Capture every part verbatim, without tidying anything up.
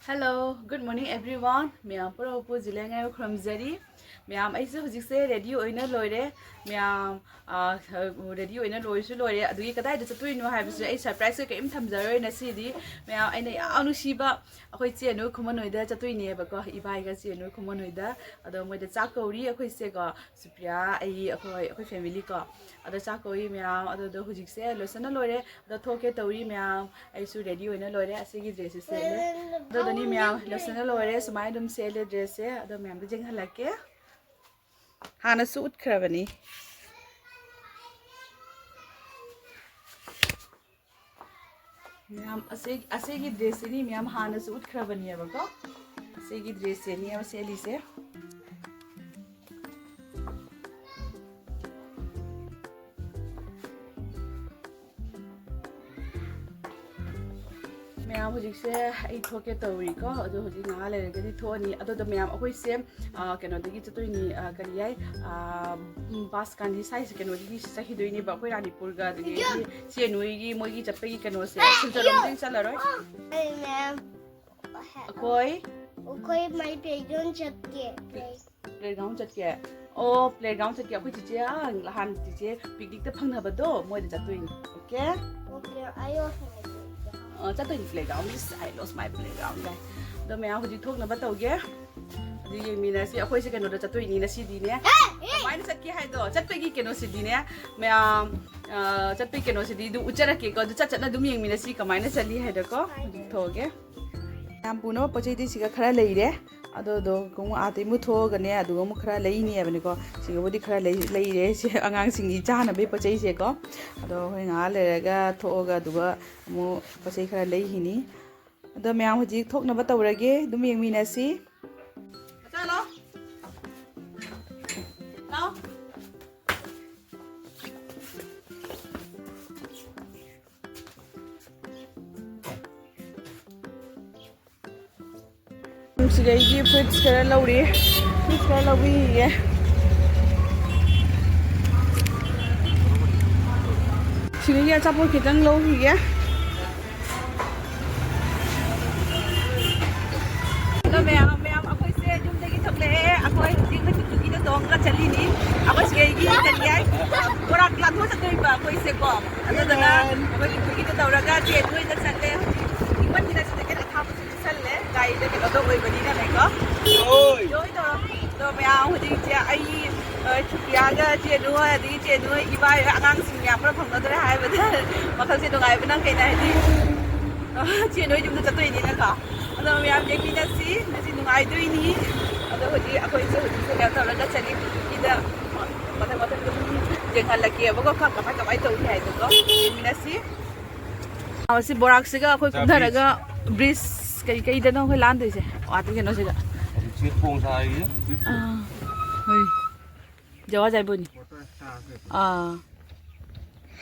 Hello, good morning everyone. ꯃꯌꯥꯝ ꯄꯨꯝꯅꯃꯛꯄꯨ ꯖꯤꯂꯦꯡ ꯉꯥꯏꯕ ꯈꯨꯔꯨꯝꯖꯔꯤ꯫ ꯃꯌꯥꯝ, ꯑꯩꯁꯨ ꯍꯧꯖꯤꯛꯁꯦ ready ꯑꯣꯏꯅ ꯂꯣꯏꯔꯦ꯫ ꯃꯌꯥꯝ, ꯑ, ready ꯑꯣꯏꯅ ꯂꯣꯏꯁꯨ ꯂꯣꯏꯔꯦ꯫ ꯑꯗꯨꯒꯤ ꯀꯗꯥꯏꯗ ꯆꯠꯇꯣꯏꯅꯣ ꯍꯥꯏꯕꯁꯨ ꯑꯩ surprise ꯀꯔꯤꯝ ꯊꯝꯖꯔꯣꯏ ꯉꯁꯤꯗꯤ꯫ ꯃꯌꯥꯝ, ꯑꯩꯅ ꯌꯥꯝ ꯅꯨꯡꯁꯤꯕ ꯑꯩꯈꯣꯏ ꯆꯦ ꯅꯣꯏ ꯈꯨꯃꯟ ꯍꯣꯏꯗ ꯆꯠꯇꯣꯏꯅꯦꯕꯀꯣ, ꯏꯕꯥꯏꯒ ꯆꯦ ꯅꯣꯏ ꯈꯨꯃꯟ ꯍꯣꯏꯗ꯫ ꯑꯗꯣ ꯃꯣꯏꯗ ꯆꯥꯛ ꯀꯧꯔꯤ ꯑꯩꯈꯣꯏꯁꯦꯀꯣ꯫ ꯁꯨꯄ꯭ꯔꯤꯌꯥ, ꯑꯩ, ꯑꯩꯈꯣꯏ, ꯑꯩꯈꯣꯏ family ꯀꯣ꯫ ꯑꯗꯣ ꯆꯥꯛ ꯀꯧꯏ ꯃꯌꯥꯝ꯫ ꯑꯗꯨꯗꯣ ꯍꯧꯖꯤꯛꯁꯦ ꯂꯣꯏꯁꯟꯅ ꯂꯣꯏꯔꯦ꯫ ꯑꯗꯣ ꯊꯣꯛꯀꯦ ꯇꯧꯔꯤ ꯃꯌꯥꯝ꯫ ꯑꯩꯁꯨ ready ꯑꯣꯏꯅ ꯂꯣꯏꯔꯦ꯫ ꯑꯁꯤꯒꯤ dress ꯁꯦ ꯁꯦꯠꯂꯦ꯫ ꯑꯗꯨꯗꯨꯅꯤ ꯃꯌꯥꯝ, ꯂꯣꯏꯁꯟꯅ ꯂꯣꯏꯔꯦ꯫ ꯁꯨꯃꯥꯏꯅ ꯑꯗꯨꯝ ꯁꯦꯠꯂꯦ dress ꯁꯦ꯫ ꯑꯗꯣ ꯃꯌꯥꯝꯗ ꯌꯦꯡꯍꯜꯂꯛꯀꯦ꯫ ꯍꯥꯟꯅꯁꯨ ꯎꯠꯈ꯭ꯔꯕꯅꯤ꯫ ꯃꯌꯥꯝ, ꯑꯁꯤ, ꯑꯁꯤꯒꯤ dress ꯁꯤꯗꯤ ꯃꯌꯥꯝ ꯍꯥꯟꯅꯁꯨ ꯎꯠꯈ꯭ꯔꯕꯅꯦꯕꯀꯣ꯫ ꯑꯁꯤꯒꯤ dress ꯁꯤꯅꯦꯕ ꯁꯦꯠꯂꯤꯁꯦ꯫ ꯃꯌꯥꯝ, ꯍꯧꯖꯤꯛꯁꯦ ꯑꯩ ꯊꯣꯛꯀꯦ ꯇꯧꯔꯤꯀꯣ꯫ ꯑꯗꯣ ꯍꯧꯖꯤꯛ ꯉꯥꯏꯍꯥꯛ ꯂꯩꯔꯒꯗꯤ ꯊꯣꯛꯑꯅꯤ꯫ ꯑꯗꯣ, ꯑꯗꯣ ꯃꯌꯥꯝ, ꯑꯩꯈꯣꯏꯁꯦ, ꯑ, ꯀꯩꯅꯣꯗꯒꯤ ꯆꯠꯇꯣꯏꯅꯤ, ꯑ, ꯀꯔꯤ ꯍꯥꯏ, ꯑ, ꯎꯝ, ꯕꯥꯁ ꯀꯥꯟꯗꯤ ꯁ꯭ꯋꯥꯏꯁꯦ ꯀꯩꯅꯣꯗꯒꯤ ꯆꯠꯈꯤꯗꯣꯏꯅꯦꯕ, ꯑꯩꯈꯣꯏ ꯔꯥꯅꯤꯄꯨꯔꯒ, ꯑꯗꯒꯤꯗꯤ ꯆꯦ ꯅꯣꯏꯒꯤ, ꯃꯣꯏꯒꯤ ꯆꯠꯄꯒꯤ ꯀꯩꯅꯣꯁꯦ, ꯁꯤꯜꯆꯔ ꯔꯣꯝꯗꯒꯤ ꯆꯠꯂꯔꯣꯏ꯫ ꯑꯩ ꯃꯌꯥꯝ, ꯑꯩꯈꯣꯏ ꯑꯩꯈꯣꯏ ꯃꯩ ꯄꯦꯖꯣꯟ ꯆꯠꯀꯦ꯫ Playground ꯆꯠꯀꯦ? ꯑꯣ, playground ꯆꯠꯀꯦ꯫ ꯑꯩꯈꯣꯏ ꯆꯤꯆꯦ, ꯑꯥ, ꯅꯍꯥꯟ ꯆꯤꯆꯦ picnic ꯇ ꯐꯪꯅꯕꯗꯣ, ꯃꯣꯏꯗ ꯆꯠꯇꯣꯏꯅꯤ꯫ Okay? Okay, I also want to go. ꯑ, ꯆꯠꯇꯣꯏꯅꯤ playground꯫ Miss, I lost my playground ꯀꯥꯏ꯫ ꯑꯗꯣ ꯃꯌꯥꯝ ꯍꯧꯖꯤꯛ ꯊꯣꯛꯅꯕ ꯇꯧꯒꯦ꯫ ꯑꯗꯨ ꯌꯦꯡꯃꯤꯟꯅꯁꯤ꯫ ꯑꯩꯈꯣꯏꯁꯦ ꯀꯩꯅꯣꯗ ꯆꯠꯇꯣꯏꯅꯤ ꯉꯁꯤꯗꯤꯅꯦ꯫ ꯀꯃꯥꯏꯅ ꯆꯠꯀꯦ ꯍꯥꯏꯗꯣ? ꯆꯠꯄꯒꯤ ꯀꯩꯅꯣꯁꯤꯗꯤꯅꯦ, ꯃꯌꯥꯝ, ꯑ, ꯆꯠꯄꯒꯤ ꯀꯩꯅꯣꯁꯤꯗꯤ ꯑꯗꯨ ꯎꯠꯆꯔꯛꯀꯦꯀꯣ꯫ ꯑꯗꯨ ꯆꯠ ꯆꯠꯅ ꯑꯗꯨꯝ ꯌꯦꯡꯃꯤꯟꯅꯁꯤ ꯀꯃꯥꯏꯅ ꯆꯠꯂꯤ ꯍꯥꯏꯗꯣꯀꯣ꯫ ꯍꯧꯖꯤꯛ ꯊꯣꯛꯑꯒꯦ꯫ ꯌꯥꯝ ꯄꯨꯅꯕ ꯄꯣꯠ ꯆꯩꯗꯤ ꯁꯤꯒ ꯈꯔ ꯂꯩꯔꯦ꯫ ꯑꯗꯨꯗꯣ ꯑꯃꯨꯛ ꯑꯥꯗꯩ ꯑꯃꯨꯛ ꯊꯣꯛꯑꯒꯅꯦ, ꯑꯗꯨꯒ ꯑꯃꯨꯛ ꯈꯔ ꯂꯩꯅꯦꯕꯅꯤꯀꯣ꯫ ꯁꯤꯒꯕꯨꯗꯤ ꯈꯔ ꯂꯩ-, ꯂꯩꯔꯦ꯫ ꯁꯤ ꯑꯉꯥꯡꯁꯤꯡꯒꯤ ꯆꯥꯅꯕꯒꯤ ꯄꯣꯠ ꯆꯩꯁꯦꯀꯣ꯫ ꯑꯗꯣ ꯑꯩꯈꯣꯏ ꯉꯥꯏꯍꯥꯛ ꯂꯩꯔꯒ ꯊꯣꯛꯑꯒ ꯑꯗꯨꯒ ꯑꯃꯨꯛ ꯄꯣꯠ ꯆꯩ ꯈꯔ ꯂꯩꯈꯤꯅꯤ꯫ ꯑꯗꯣ ꯃꯌꯥꯝ ꯍꯧꯖꯤꯛ ꯊꯣꯛꯅꯕ ꯇꯧꯔꯒꯦ꯫ ꯑꯗꯨꯝ ꯌꯦꯡꯃꯤꯟꯅꯁꯤ꯫ ꯃꯆꯥ ꯂꯥꯎ꯫ ꯂꯥꯎ꯫ ꯁꯤꯗꯩꯒꯤ fruits ꯈꯔ ꯂꯧꯔꯤ꯫ Fruits ꯈꯔ ꯂꯧꯕꯤꯈꯤꯒꯦ꯫ ꯁꯤꯗꯒꯤ ꯑꯆꯥꯄꯣꯠ ꯈꯤꯇꯪ ꯂꯧꯈꯤꯒꯦ꯫ ꯆꯠꯇꯣꯏꯕ ꯑꯩꯈꯣꯏꯁꯦꯀꯣ꯫ ꯑꯗꯨꯗꯨꯅ ꯑꯩꯈꯣꯏꯒꯤ ꯇꯨꯀꯤꯗꯣ ꯇꯧꯔꯒ ꯆꯦ ꯅꯣꯏꯗ ꯆꯠꯂꯦ꯫ ꯍꯧꯖꯤꯛ ꯏꯪꯃꯟꯒꯤꯅ ꯁꯤꯗ ꯀꯩꯅꯣ ꯑꯊꯥꯕꯁꯨ ꯂꯤꯠꯁꯜꯂꯦ꯫ ꯒꯥꯔꯤꯗ ꯀꯩꯅꯣ ꯇꯧꯕ ꯑꯣꯏꯕꯅꯤꯅꯅꯦꯀꯣ꯫ ꯍꯣꯏ ꯇꯧꯔꯣ꯫ ꯑꯗꯣ ꯃꯌꯥꯝ ꯍꯧꯖꯤꯛꯁꯦ ꯑꯩ, ꯑ, ꯁꯨꯄ꯭ꯔꯤꯌꯥꯒ ꯆꯦ ꯅꯣꯏ ꯑꯗꯒꯤ ꯆꯦ ꯅꯣꯏ ꯏꯕꯥꯏ ꯑꯉꯥꯡꯁꯤꯡ ꯌꯥꯝ ꯄꯨꯂꯞ ꯐꯪꯅꯗꯣꯔꯦ ꯍꯥꯏꯕꯗ ꯋꯥꯈꯜꯁꯦ ꯅꯨꯡꯉꯥꯏꯕꯅ ꯀꯩꯅ ꯍꯥꯏꯗꯤ, ꯑ, ꯆꯦ ꯅꯣꯏ ꯌꯨꯝꯗ ꯆꯠꯇꯣꯏꯅꯤꯅꯀꯣ꯫ ꯑꯗꯣ ꯃꯌꯥꯝ ꯌꯦꯡꯃꯤꯟꯅꯁꯤ꯫ ꯉꯁꯤ ꯅꯨꯡꯉꯥꯏꯗꯣꯏꯅꯤ꯫ ꯑꯗꯣ ꯍꯧꯖꯤꯛ ꯑꯩꯈꯣꯏꯁꯦ ꯍꯧꯖꯤꯛꯁꯦ ꯀꯩꯅꯣ ꯇꯧꯔꯒ ꯆꯠꯂꯤ꯫ ꯁꯤꯗ ꯃꯊꯪ ꯃꯊꯪ ꯑꯗꯨꯝ ꯌꯦꯡꯍꯜꯂꯛꯀꯦꯕꯀꯣ꯫ ꯈ-, ꯀꯃꯥꯏ ꯀꯃꯥꯏ ꯇꯧꯔꯤ ꯍꯥꯏꯗꯣꯀꯣ꯫ ꯌꯦꯡꯃꯤꯟꯅꯁꯤ꯫ ꯑ, ꯁꯤ ꯕꯣꯔꯥꯛꯁꯤꯒ ꯑꯩꯈꯣꯏ ꯆꯥ ꯀꯨꯝꯊꯔꯒ ꯕ꯭ꯔꯤꯖ ꯀꯩ-, ꯀꯩꯗꯅꯣ ꯑꯩꯈꯣꯏ ꯂꯥꯟꯗꯣꯏꯁꯦ? ꯑꯣ, ꯑꯥꯗ ꯀꯩꯅꯣꯁꯤꯗ꯫ ꯍꯧꯖꯤꯛꯁꯦ ꯊꯣꯡ ꯁꯥꯔꯤꯌꯦ꯫ ꯑꯥ, ꯍꯣꯏ꯫ ꯖꯋꯥ ꯖꯥꯏꯕꯣꯅꯤ꯫ ꯑꯥ꯫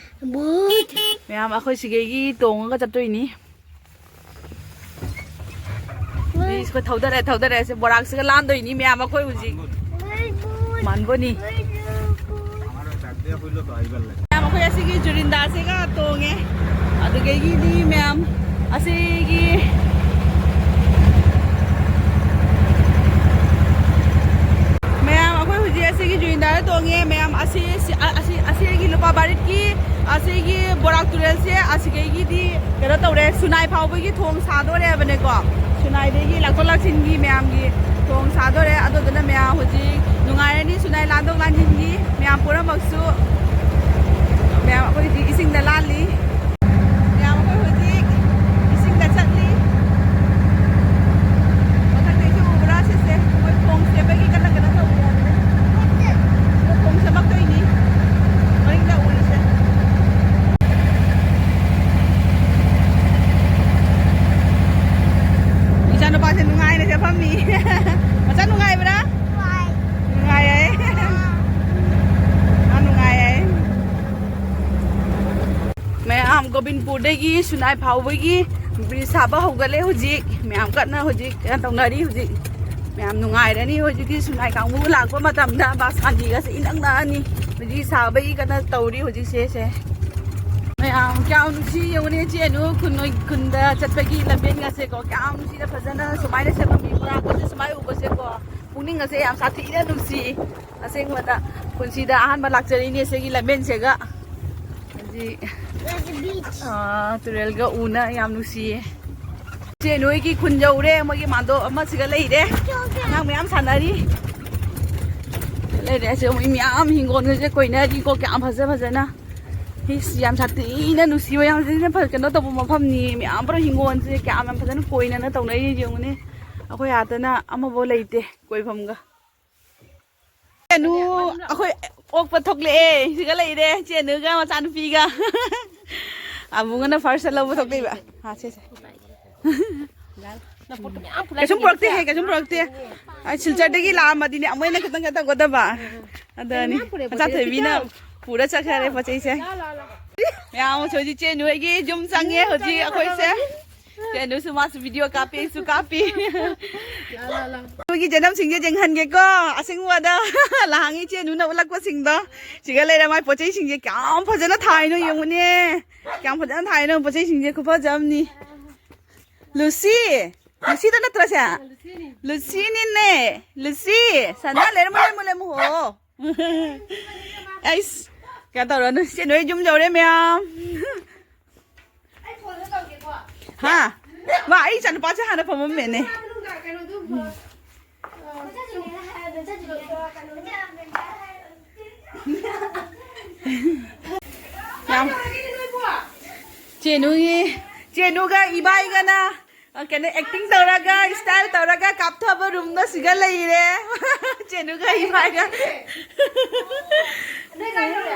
ꯃꯌꯥꯝ ꯑꯩꯈꯣꯏ ꯁꯤꯒꯩꯒꯤ ꯇꯣꯡꯉꯒ ꯆꯠꯇꯣꯏꯅꯤ꯫ ꯏꯁ, ꯑꯩꯈꯣꯏ ꯊꯧꯗꯔꯦ, ꯊꯧꯗꯔꯦ꯫ ꯁꯤ ꯕꯣꯔꯥꯛꯁꯤꯒ ꯂꯥꯟꯗꯣꯏꯅꯤ ꯃꯌꯥꯝ ꯑꯩꯈꯣꯏ ꯍꯧꯖꯤꯛ꯫ ꯃꯥꯟꯕꯣꯅꯤ꯫ ꯃꯌꯥꯝ ꯑꯩꯈꯣꯏ ꯑꯁꯤꯒꯤ ꯖꯨꯔꯤꯟꯗꯥꯁꯤꯒ ꯇꯣꯡꯉꯦ꯫ ꯑꯗꯨꯗꯒꯤꯗꯤ ꯃꯌꯥꯝ ꯑꯁꯤꯒꯤ ꯃꯌꯥꯝ ꯑꯩꯈꯣꯏ ꯍꯧꯖꯤꯛ ꯑꯁꯤꯒꯤ ꯖꯨꯔꯤꯟꯗꯥꯗ ꯇꯣꯡꯉꯦ꯫ ꯃꯌꯥꯝ ꯑꯁꯤ, ꯑꯁꯤ, ꯑ-, ꯑꯁꯤ, ꯑꯁꯤꯒꯤ ꯂꯨꯄꯥ ꯕꯥꯔꯤꯠꯀꯤ ꯑꯁꯤꯒꯤ ꯕꯣꯔꯥꯛ ꯇꯨꯔꯦꯜꯁꯦ ꯑꯁꯤꯗꯒꯤꯗꯤ ꯀꯩꯅꯣ ꯇꯧꯔꯦ, ꯁꯨꯅꯥꯏ ꯐꯥꯎꯕꯒꯤ ꯊꯣꯡ ꯁꯥꯗꯣꯔꯦꯕꯅꯦꯀꯣ꯫ ꯁꯨꯅꯥꯏꯗꯒꯤ ꯂꯥꯛꯊꯣꯛ ꯂꯥꯛꯁꯤꯟꯒꯤ ꯃꯌꯥꯝꯒꯤ ꯊꯣꯡ ꯁꯥꯗꯣꯔꯦ꯫ ꯑꯗꯨꯗꯨꯅ ꯃꯌꯥꯝ ꯍꯧꯖꯤꯛ ꯅꯨꯡꯉꯥꯏꯔꯅꯤ ꯁꯨꯅꯥꯏ ꯂꯥꯟꯗꯣꯛ ꯂꯥꯟꯁꯤꯟꯒꯤ꯫ ꯃꯌꯥꯝ ꯄꯨꯝꯅꯃꯛꯁꯨ, ꯃꯌꯥꯝ ꯑꯩꯈꯣꯏ ꯍꯧꯖꯤꯛ ꯏꯁꯤꯡꯗ ꯂꯥꯜꯂꯤ꯫ ꯃꯌꯥꯝ ꯑꯩꯈꯣꯏ ꯍꯧꯖꯤꯛ ꯏꯁꯤꯡꯗ ꯆꯠꯂꯤ꯫ ꯃꯊꯛꯇꯩꯁꯨ ꯎꯕ꯭ꯔꯥ ꯁꯤꯁꯦ? ꯃꯣꯏ ꯊꯣꯡ ꯁꯦꯝꯕꯒꯤ ꯀꯟꯅ ꯀꯩꯅꯣ ꯇꯧꯔꯤ ꯍꯥꯏꯕꯅꯦ꯫ ꯃꯣꯏ ꯊꯣꯡ ꯁꯦꯝꯃꯛꯇꯣꯏꯅꯤ꯫ ꯃꯅꯤꯡꯗ ꯎꯔꯤꯁꯦ꯫ ꯏꯆꯥꯅꯨꯄꯥꯁꯦ ꯅꯨꯡꯉꯥꯏꯅ ꯁꯦ ꯐꯝꯃꯤ꯫ ꯃꯆꯥ ꯅꯨꯡꯉꯥꯏꯕ꯭ꯔꯥ? ꯅꯨꯡꯉꯥꯏ꯫ ꯅꯨꯡꯉꯥꯏꯌꯦ꯫ ꯃꯥ ꯅꯨꯡꯉꯥꯏꯌꯦ꯫ ꯃꯌꯥꯝ ꯒꯣꯕꯤꯟꯄꯨꯔꯗꯒꯤ ꯁꯨꯅꯥꯏ ꯐꯥꯎꯕꯒꯤ ꯕ꯭ꯔꯤꯖ ꯁꯥꯕ ꯍꯧꯒꯠꯂꯦ ꯍꯧꯖꯤꯛ꯫ ꯃꯌꯥꯝ ꯀꯟꯅ ꯍꯧꯖꯤꯛ ꯀꯩꯅꯣ ꯇꯧꯅꯔꯤ ꯍꯧꯖꯤꯛ꯫ ꯃꯌꯥꯝ ꯅꯨꯡꯉꯥꯏꯔꯅꯤ ꯍꯧꯖꯤꯛꯇꯤ ꯁꯨꯅꯥꯏ ꯀꯥꯡꯕꯨ ꯂꯥꯛꯄ ꯃꯇꯝꯗ ꯕꯥꯁ ꯈꯥꯟꯗꯤꯒꯁꯦ ꯏꯅꯛ ꯅꯛꯑꯅꯤ꯫ ꯍꯧꯖꯤꯛ ꯁꯥꯕꯒꯤ ꯀꯟꯅ ꯇꯧꯔꯤ ꯍꯧꯖꯤꯛꯁꯦ ꯁꯦ꯫ ꯃꯌꯥꯝ ꯀꯌꯥꯝ ꯅꯨꯡꯁꯤ ꯌꯦꯡꯉꯨꯅꯦ ꯆꯦ ꯑꯅꯨ ꯈꯨꯟ ꯅꯣꯏ ꯈꯨꯟꯗ ꯆꯠꯄꯒꯤ ꯂꯝꯕꯦꯟꯒꯁꯦꯀꯣ ꯀꯌꯥꯝ ꯅꯨꯡꯁꯤꯅ ꯐꯖꯅ ꯁꯨꯃꯥꯏꯅ ꯁꯦꯝꯃꯝꯃꯤ꯫ ꯕꯣꯔꯥꯛꯀꯁꯦ ꯁꯨꯃꯥꯏꯅ ꯎꯕꯁꯦꯀꯣ ꯄꯨꯛꯅꯤꯡꯒꯁꯦ ꯌꯥꯝ ꯁꯥꯊꯤꯅ ꯅꯨꯡꯁꯤ꯫ ꯑꯁꯦꯡꯕꯗ ꯄꯨꯟꯁꯤꯗ ꯑꯍꯥꯟꯕ ꯂꯥꯛꯆꯔꯤꯅꯦ ꯁꯤꯒꯤ ꯂꯝꯕꯦꯟꯁꯤꯒ꯫ ꯁꯤ, ꯑꯥ, ꯇꯨꯔꯦꯜꯒ ꯎꯅ ꯌꯥꯝ ꯅꯨꯡꯁꯤꯌꯦ꯫ ꯏꯆꯦ ꯅꯣꯏꯒꯤ ꯈꯨꯟ ꯌꯧꯔꯦ, ꯃꯣꯏꯒꯤ ꯃꯥꯟꯗꯣꯞ ꯑꯃꯁꯤꯒ ꯂꯩꯔꯦ꯫ ꯑꯉꯥꯡ ꯃꯌꯥꯝ ꯁꯥꯟꯅꯔꯤ꯫ ꯂꯩꯔꯦ, ꯑꯁꯦ ꯃꯣꯏ ꯃꯌꯥꯝ ꯍꯤꯡꯒꯣꯜꯒꯁꯦ ꯀꯣꯏꯅꯔꯤꯀꯣ, ꯀꯌꯥꯝ ꯐꯖ ꯐꯖꯅ꯫ ꯏꯁ, ꯌꯥꯝ ꯁꯥꯊꯤꯅ ꯅꯨꯡꯁꯤꯕ, ꯌꯥꯝ ꯊꯤꯅ ꯐ-, ꯀꯩꯅꯣ ꯇꯧꯕ ꯃꯐꯝꯅꯤ꯫ ꯃꯌꯥꯝ ꯄꯨꯔꯥ ꯍꯤꯡꯒꯣꯜꯁꯦ ꯀꯌꯥꯝ ꯌꯥꯝ ꯐꯖꯅ ꯀꯣꯏꯅꯅ ꯇꯧꯅꯔꯤ ꯌꯦꯡꯉꯨꯅꯦ꯫ ꯑꯩꯈꯣꯏ ꯑꯥꯗꯅ ꯑꯃꯐꯥꯎ ꯂꯩꯇꯦ ꯀꯣꯏꯐꯝꯒ꯫ ꯆꯦꯅꯨ, ꯑꯩꯈꯣꯏ ꯑꯣꯛꯄ ꯊꯣꯛꯂꯛꯑꯦ꯫ ꯁꯤꯒ ꯂꯩꯔꯦ, ꯆꯦꯅꯨꯒ ꯃꯆꯥꯅꯨꯄꯤꯒ꯫ ꯑꯕꯨꯡꯉꯅ first ꯂꯧꯕ ꯊꯣꯛꯂꯛꯏꯕ꯫ ꯍꯥ, ꯁꯦ, ꯁꯦ꯫ ꯀꯩꯁꯨꯝ ꯄꯨꯔꯛꯇꯦꯍꯦ, ꯀꯩꯁꯨꯝ ꯄꯨꯔꯛꯇꯦ꯫ ꯑꯩ ꯁꯤꯜꯆꯔꯗꯒꯤ ꯂꯥꯛꯑꯝꯃꯗꯤꯅꯦ, ꯑꯃꯨꯛ ꯍꯦꯟꯅ ꯈꯤꯇꯪ ꯈꯤꯇꯪ ꯇꯧꯒꯗꯕ꯫ ꯑꯗꯨꯅꯤ, ꯃꯆꯥ ꯊꯣꯏꯕꯤꯅ ꯄꯨꯔ ꯆꯠꯈ꯭ꯔꯦ ꯄꯣꯠ ꯆꯩꯁꯦ꯫ ꯃꯌꯥꯝ ꯑꯃꯁꯨ ꯍꯧꯖꯤꯛ ꯆꯦꯅꯨ ꯍꯣꯏꯒꯤ ꯌꯨꯝ ꯆꯪꯉꯦ ꯍꯧꯖꯤꯛ ꯑꯩꯈꯣꯏꯁꯦ꯫ ꯆꯦꯅꯨꯁꯨ ꯃꯥꯁꯨ video ꯀꯥꯞꯄꯤ, ꯑꯩꯁꯨ ꯀꯥꯞꯄꯤ꯫ ꯑꯩꯈꯣꯏꯒꯤ ꯖꯅꯝꯁꯤꯡꯁꯦ ꯌꯦꯡꯍꯟꯒꯦꯀꯣ, ꯑꯁꯦꯡꯕꯗ꯫ ꯂꯍꯥꯡꯉꯤ ꯆꯦꯅꯨꯅ ꯎꯠꯂꯛꯄꯁꯤꯡꯗꯣ꯫ ꯁꯤꯒ ꯂꯩꯔꯦ, ꯃꯥꯏ ꯄꯣꯠ ꯆꯩꯁꯤꯡꯁꯦ ꯀꯌꯥꯝ ꯐꯖꯅ ꯊꯥꯏꯅꯣ ꯌꯦꯡꯉꯨꯅꯦ꯫ ꯀꯌꯥꯝ ꯐꯖꯅ ꯊꯥꯏꯅꯣ ꯄꯣꯠ ꯆꯩꯁꯤꯡꯁꯦ, ꯈꯨꯐꯖ ꯑꯃꯅꯤ꯫ ꯂꯨꯁꯤ, ꯂꯨꯁꯤꯗ ꯅꯠꯇ꯭ꯔꯣ ꯁꯦ? ꯂꯨꯁꯤꯅꯤꯅꯦ, ꯂꯨꯁꯤ꯫ ꯁꯅꯥ ꯂꯩꯔꯝꯃꯣ, ꯂꯩꯔꯝꯃꯣ, ꯂꯩꯔꯝꯃꯣ, ꯍꯣ꯫ ꯑꯩꯁ, ꯀꯩꯅꯣ ꯇꯧꯔꯅꯨ, ꯆꯦ ꯅꯣꯏ ꯌꯨꯝ ꯌꯧꯔꯦ ꯃꯌꯥꯝ꯫ ꯍꯥ? ꯃꯥ, ꯑꯩ ꯏꯆꯥꯅꯨꯄꯥꯁꯦ ꯍꯥꯟꯅ ꯐꯝꯃꯝꯃꯦꯅꯦ꯫ ꯌꯥꯝ, ꯆꯦꯅꯨꯒꯤ, ꯆꯦꯅꯨꯒ ꯏꯕꯥꯏꯒꯅ, ꯑ, ꯀꯩꯅꯣ, acting ꯇꯧꯔꯒ, style ꯇꯧꯔꯒ ꯀꯥꯞꯊꯕ roomꯗꯣ ꯁꯤꯒ ꯂꯩꯔꯦ꯫ ꯆꯦꯅꯨꯒ ꯏꯕꯥꯏꯒ꯫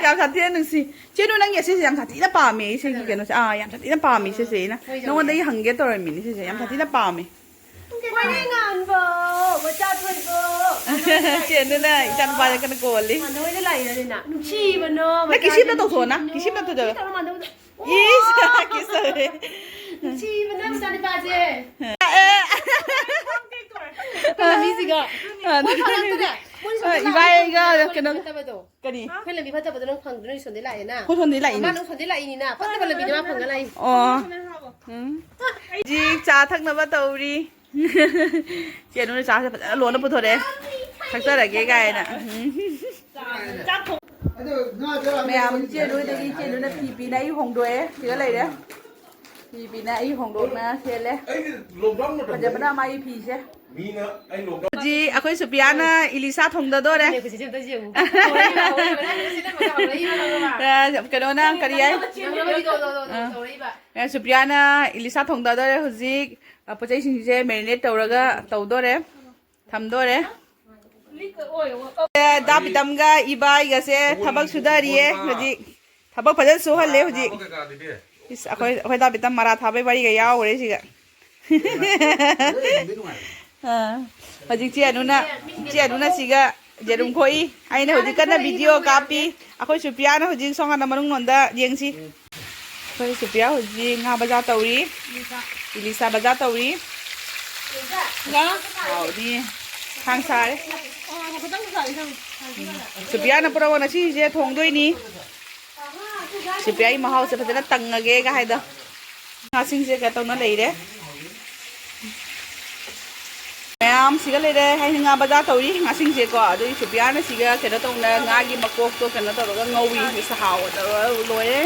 ꯌꯥꯝ ꯁꯥꯊꯤꯅ ꯅꯨꯡꯁꯤ꯫ ꯆꯦꯅꯨ, ꯅꯪꯒꯤ ꯑꯁꯤꯁꯦ ꯌꯥꯝ ꯁꯥꯊꯤꯅ ꯄꯥꯝꯃꯦ, ꯁꯤꯒꯤ ꯀꯩꯅꯣꯁꯦ꯫ ꯑꯥ, ꯌꯥꯝ ꯁꯥꯊꯤꯅ ꯄꯥꯝꯃꯦ ꯁꯤꯁꯦ꯫ ꯑꯩꯅ ꯅꯉꯣꯟꯗꯒꯤ ꯍꯪꯒꯦ ꯇꯧꯔꯝꯃꯤꯅꯦ ꯁꯤꯁꯦ꯫ ꯌꯥꯝ ꯁꯥꯊꯤꯅ ꯄꯥꯝꯃꯦ꯫ ꯋꯥꯔꯤ ꯉꯥꯟꯕ, ꯃꯆꯥ ꯊꯣꯏꯕ꯫ ꯆꯦꯅꯨꯅ ꯏꯆꯥꯅꯨꯄꯥꯁꯦ ꯀꯟꯅ ꯀꯣꯜꯂꯤ꯫ ꯅꯣꯏꯗ ꯂꯥꯛꯏꯔꯅꯤꯅ꯫ ꯅꯨꯡꯁꯤꯕꯅꯣ, ꯅꯪ ꯀꯤꯁꯤꯝꯇ ꯇꯧꯊꯣꯛꯑꯣꯅ, ꯀꯤꯁꯤꯝꯇ ꯇꯧꯊꯣꯛꯑꯣ꯫ ꯏꯁ, ꯀꯤꯁ ꯇꯧꯔꯦ꯫ ꯅꯨꯡꯁꯤꯕꯅ ꯃꯆꯥꯅꯨꯄꯥꯁꯦ꯫ ꯑꯦ꯫ ꯑꯩꯈꯣꯏ ꯂꯝꯕꯤꯁꯤꯒ꯫ ꯑꯗꯨꯅꯤ꯫ ꯃꯣꯏ ꯐꯪꯉꯛꯇ꯭ꯔꯦ꯫ ꯃꯣꯏ ꯁꯣꯝꯗ ꯏꯕꯥꯏꯒ ꯂꯥꯛꯑꯦ꯫ ꯀꯩꯅꯣ ꯐꯠꯇꯕꯗꯣ꯫ ꯀꯔꯤ? ꯑꯩꯈꯣꯏ ꯂꯝꯕꯤ ꯐꯠꯇꯕꯗꯣ ꯅꯪ ꯐꯪꯗ꯭ꯔꯣ? ꯅꯣꯏ ꯁꯣꯝꯗꯩ ꯂꯥꯛꯑꯦꯅ꯫ ꯑꯩꯈꯣꯏ ꯁꯣꯝꯗꯩ ꯂꯥꯛꯏꯅꯦ꯫ ꯃꯥꯅ ꯁꯣꯝꯗꯩ ꯂꯥꯛꯏꯅꯤꯅ꯫ ꯐꯠꯇꯕ ꯂꯝꯕꯤꯗ ꯃꯥ ꯐꯪꯉ ꯂꯥꯛꯏꯅꯤ꯫ ꯑꯣ꯫ ꯎꯝ꯫ ꯍꯧꯖꯤꯛ ꯆꯥ ꯊꯛꯅꯕ ꯇꯧꯔꯤ꯫ ꯆꯦꯅꯨꯅ ꯆꯥꯁꯦ ꯐꯖꯅ ꯂꯣꯟꯅ ꯄꯨꯊꯣꯔꯛꯑꯦ꯫ ꯊꯛꯆꯔꯒꯦ ꯀꯥꯏꯅ꯫ ꯎꯝ꯫ ꯃꯌꯥꯝ ꯏꯆꯦ ꯅꯣꯏꯗꯒꯤ ꯏꯆꯦ ꯅꯣꯏꯅ ꯐꯤ ꯄꯤꯅ ꯑꯩ ꯍꯣꯡꯗꯣꯛꯑꯦ꯫ ꯁꯤꯗ ꯂꯩꯔꯦ꯫ ꯐꯤ ꯄꯤꯅ ꯑꯩ ꯍꯣꯡꯗꯣꯛꯅ ꯁꯦꯠꯂꯦ꯫ ꯑꯩꯗꯤ ꯂꯣꯛꯗꯥꯎꯟ ꯃꯇꯝꯗ ꯐꯖꯕꯅ ꯃꯥꯒꯤ ꯐꯤꯁꯦ꯫ ꯃꯤꯅ ꯑꯩ ꯂꯣꯛꯗꯥꯎꯟ ꯍꯧꯖꯤꯛ ꯑꯩꯈꯣꯏ ꯁꯨꯄ꯭ꯌꯥꯅ ꯏꯂꯤꯁꯥ ꯊꯣꯡꯗꯗꯣꯔꯦ꯫ ꯑ, ꯀꯩꯅꯣꯅ ꯀꯔꯤ ꯍꯥꯏ? ꯑ, ꯁꯨꯄ꯭ꯌꯥꯅ ꯏꯂꯤꯁꯥ ꯊꯣꯡꯗꯗꯣꯔꯦ ꯍꯧꯖꯤꯛ꯫ ꯑ, ꯄꯣꯠ ꯆꯩꯁꯤꯡꯁꯦ marinate ꯇꯧꯔꯒ ꯇꯧꯗꯣꯔꯦ꯫ ꯊꯝꯗꯣꯔꯦ꯫ ꯑꯦ, ꯗꯥ ꯄꯤꯇꯝꯒ ꯏꯕꯥꯏꯒꯁꯦ ꯊꯕꯛ ꯁꯨꯗꯔꯤꯌꯦ ꯍꯧꯖꯤꯛ꯫ ꯊꯕꯛ ꯐꯖꯅ ꯁꯨꯍꯜꯂꯦ ꯍꯧꯖꯤꯛ꯫ ꯏꯁ, ꯑꯩꯈꯣꯏ, ꯑꯩꯈꯣꯏ ꯗꯥ ꯄꯤꯇꯝ ꯃꯔꯥ ꯊꯥꯕꯩ ꯋꯥꯔꯤꯒ ꯌꯥꯎꯈ꯭ꯔꯦ ꯁꯤꯒ꯫ ꯑꯥ, ꯍꯧꯖꯤꯛ ꯆꯦ ꯑꯅꯨꯅ, ꯆꯦ ꯑꯅꯨꯅ ꯁꯤꯒ ꯌꯦꯔꯨꯝ ꯈꯣꯛꯏ꯫ ꯑꯩꯅ ꯍꯧꯖꯤꯛ ꯀꯟꯅ video ꯀꯥꯞꯄꯤ꯫ ꯑꯩꯈꯣꯏ ꯁꯨꯄ꯭ꯔꯤꯌꯥꯅ ꯍꯧꯖꯤꯛ ꯁꯣꯝ ꯅꯥꯀꯟꯗ ꯃꯅꯨꯡꯂꯣꯝꯗ ꯌꯦꯡꯁꯤ꯫ ꯑꯩꯈꯣꯏ ꯁꯨꯄ꯭ꯔꯤꯌꯥ ꯍꯧꯖꯤꯛ ꯉꯥ ꯕꯖꯥꯔ ꯇꯧꯔꯤ꯫ ꯏꯂꯤꯁꯥ ꯕꯖꯥꯔ ꯇꯧꯔꯤ꯫ ꯍꯥꯎꯅꯤ꯫ ꯊꯥꯡ ꯁꯥꯔꯦ꯫ ꯁꯨꯄ꯭ꯔꯤꯌꯥꯅ ꯄꯨꯔꯛꯑꯣ ꯉꯁꯤꯁꯦ ꯊꯣꯡꯗꯣꯏꯅꯤ꯫ ꯁꯨꯄ꯭ꯔꯤꯌꯥꯒꯤ ꯃꯍꯥꯎꯁꯦ ꯐꯖꯅ ꯇꯪꯉꯒꯦꯒ ꯍꯥꯏꯗꯣ꯫ ꯉꯥꯁꯤꯡꯁꯦ ꯀꯩꯅꯣ ꯇꯧꯅ ꯂꯩꯔꯦ꯫ ꯃꯌꯥꯝ ꯁꯤꯒ ꯂꯩꯔꯦ꯫ ꯑꯩꯅ ꯉꯥ ꯕꯖꯥꯔ ꯇꯧꯔꯤ ꯉꯥꯁꯤꯡꯁꯦꯀꯣ꯫ ꯑꯗꯨꯒꯤ ꯁꯨꯄ꯭ꯔꯤꯌꯥꯅ ꯁꯤꯒ ꯀꯩꯅꯣ ꯇꯧꯅ ꯉꯥꯒꯤ ꯃꯀꯣꯛꯇꯣ ꯀꯩꯅꯣ ꯇꯧꯔꯒ ꯉꯧꯏ꯫ ꯁꯤ ꯍꯥꯎꯕ ꯇꯧꯔꯒ ꯂꯣꯏꯔꯦ꯫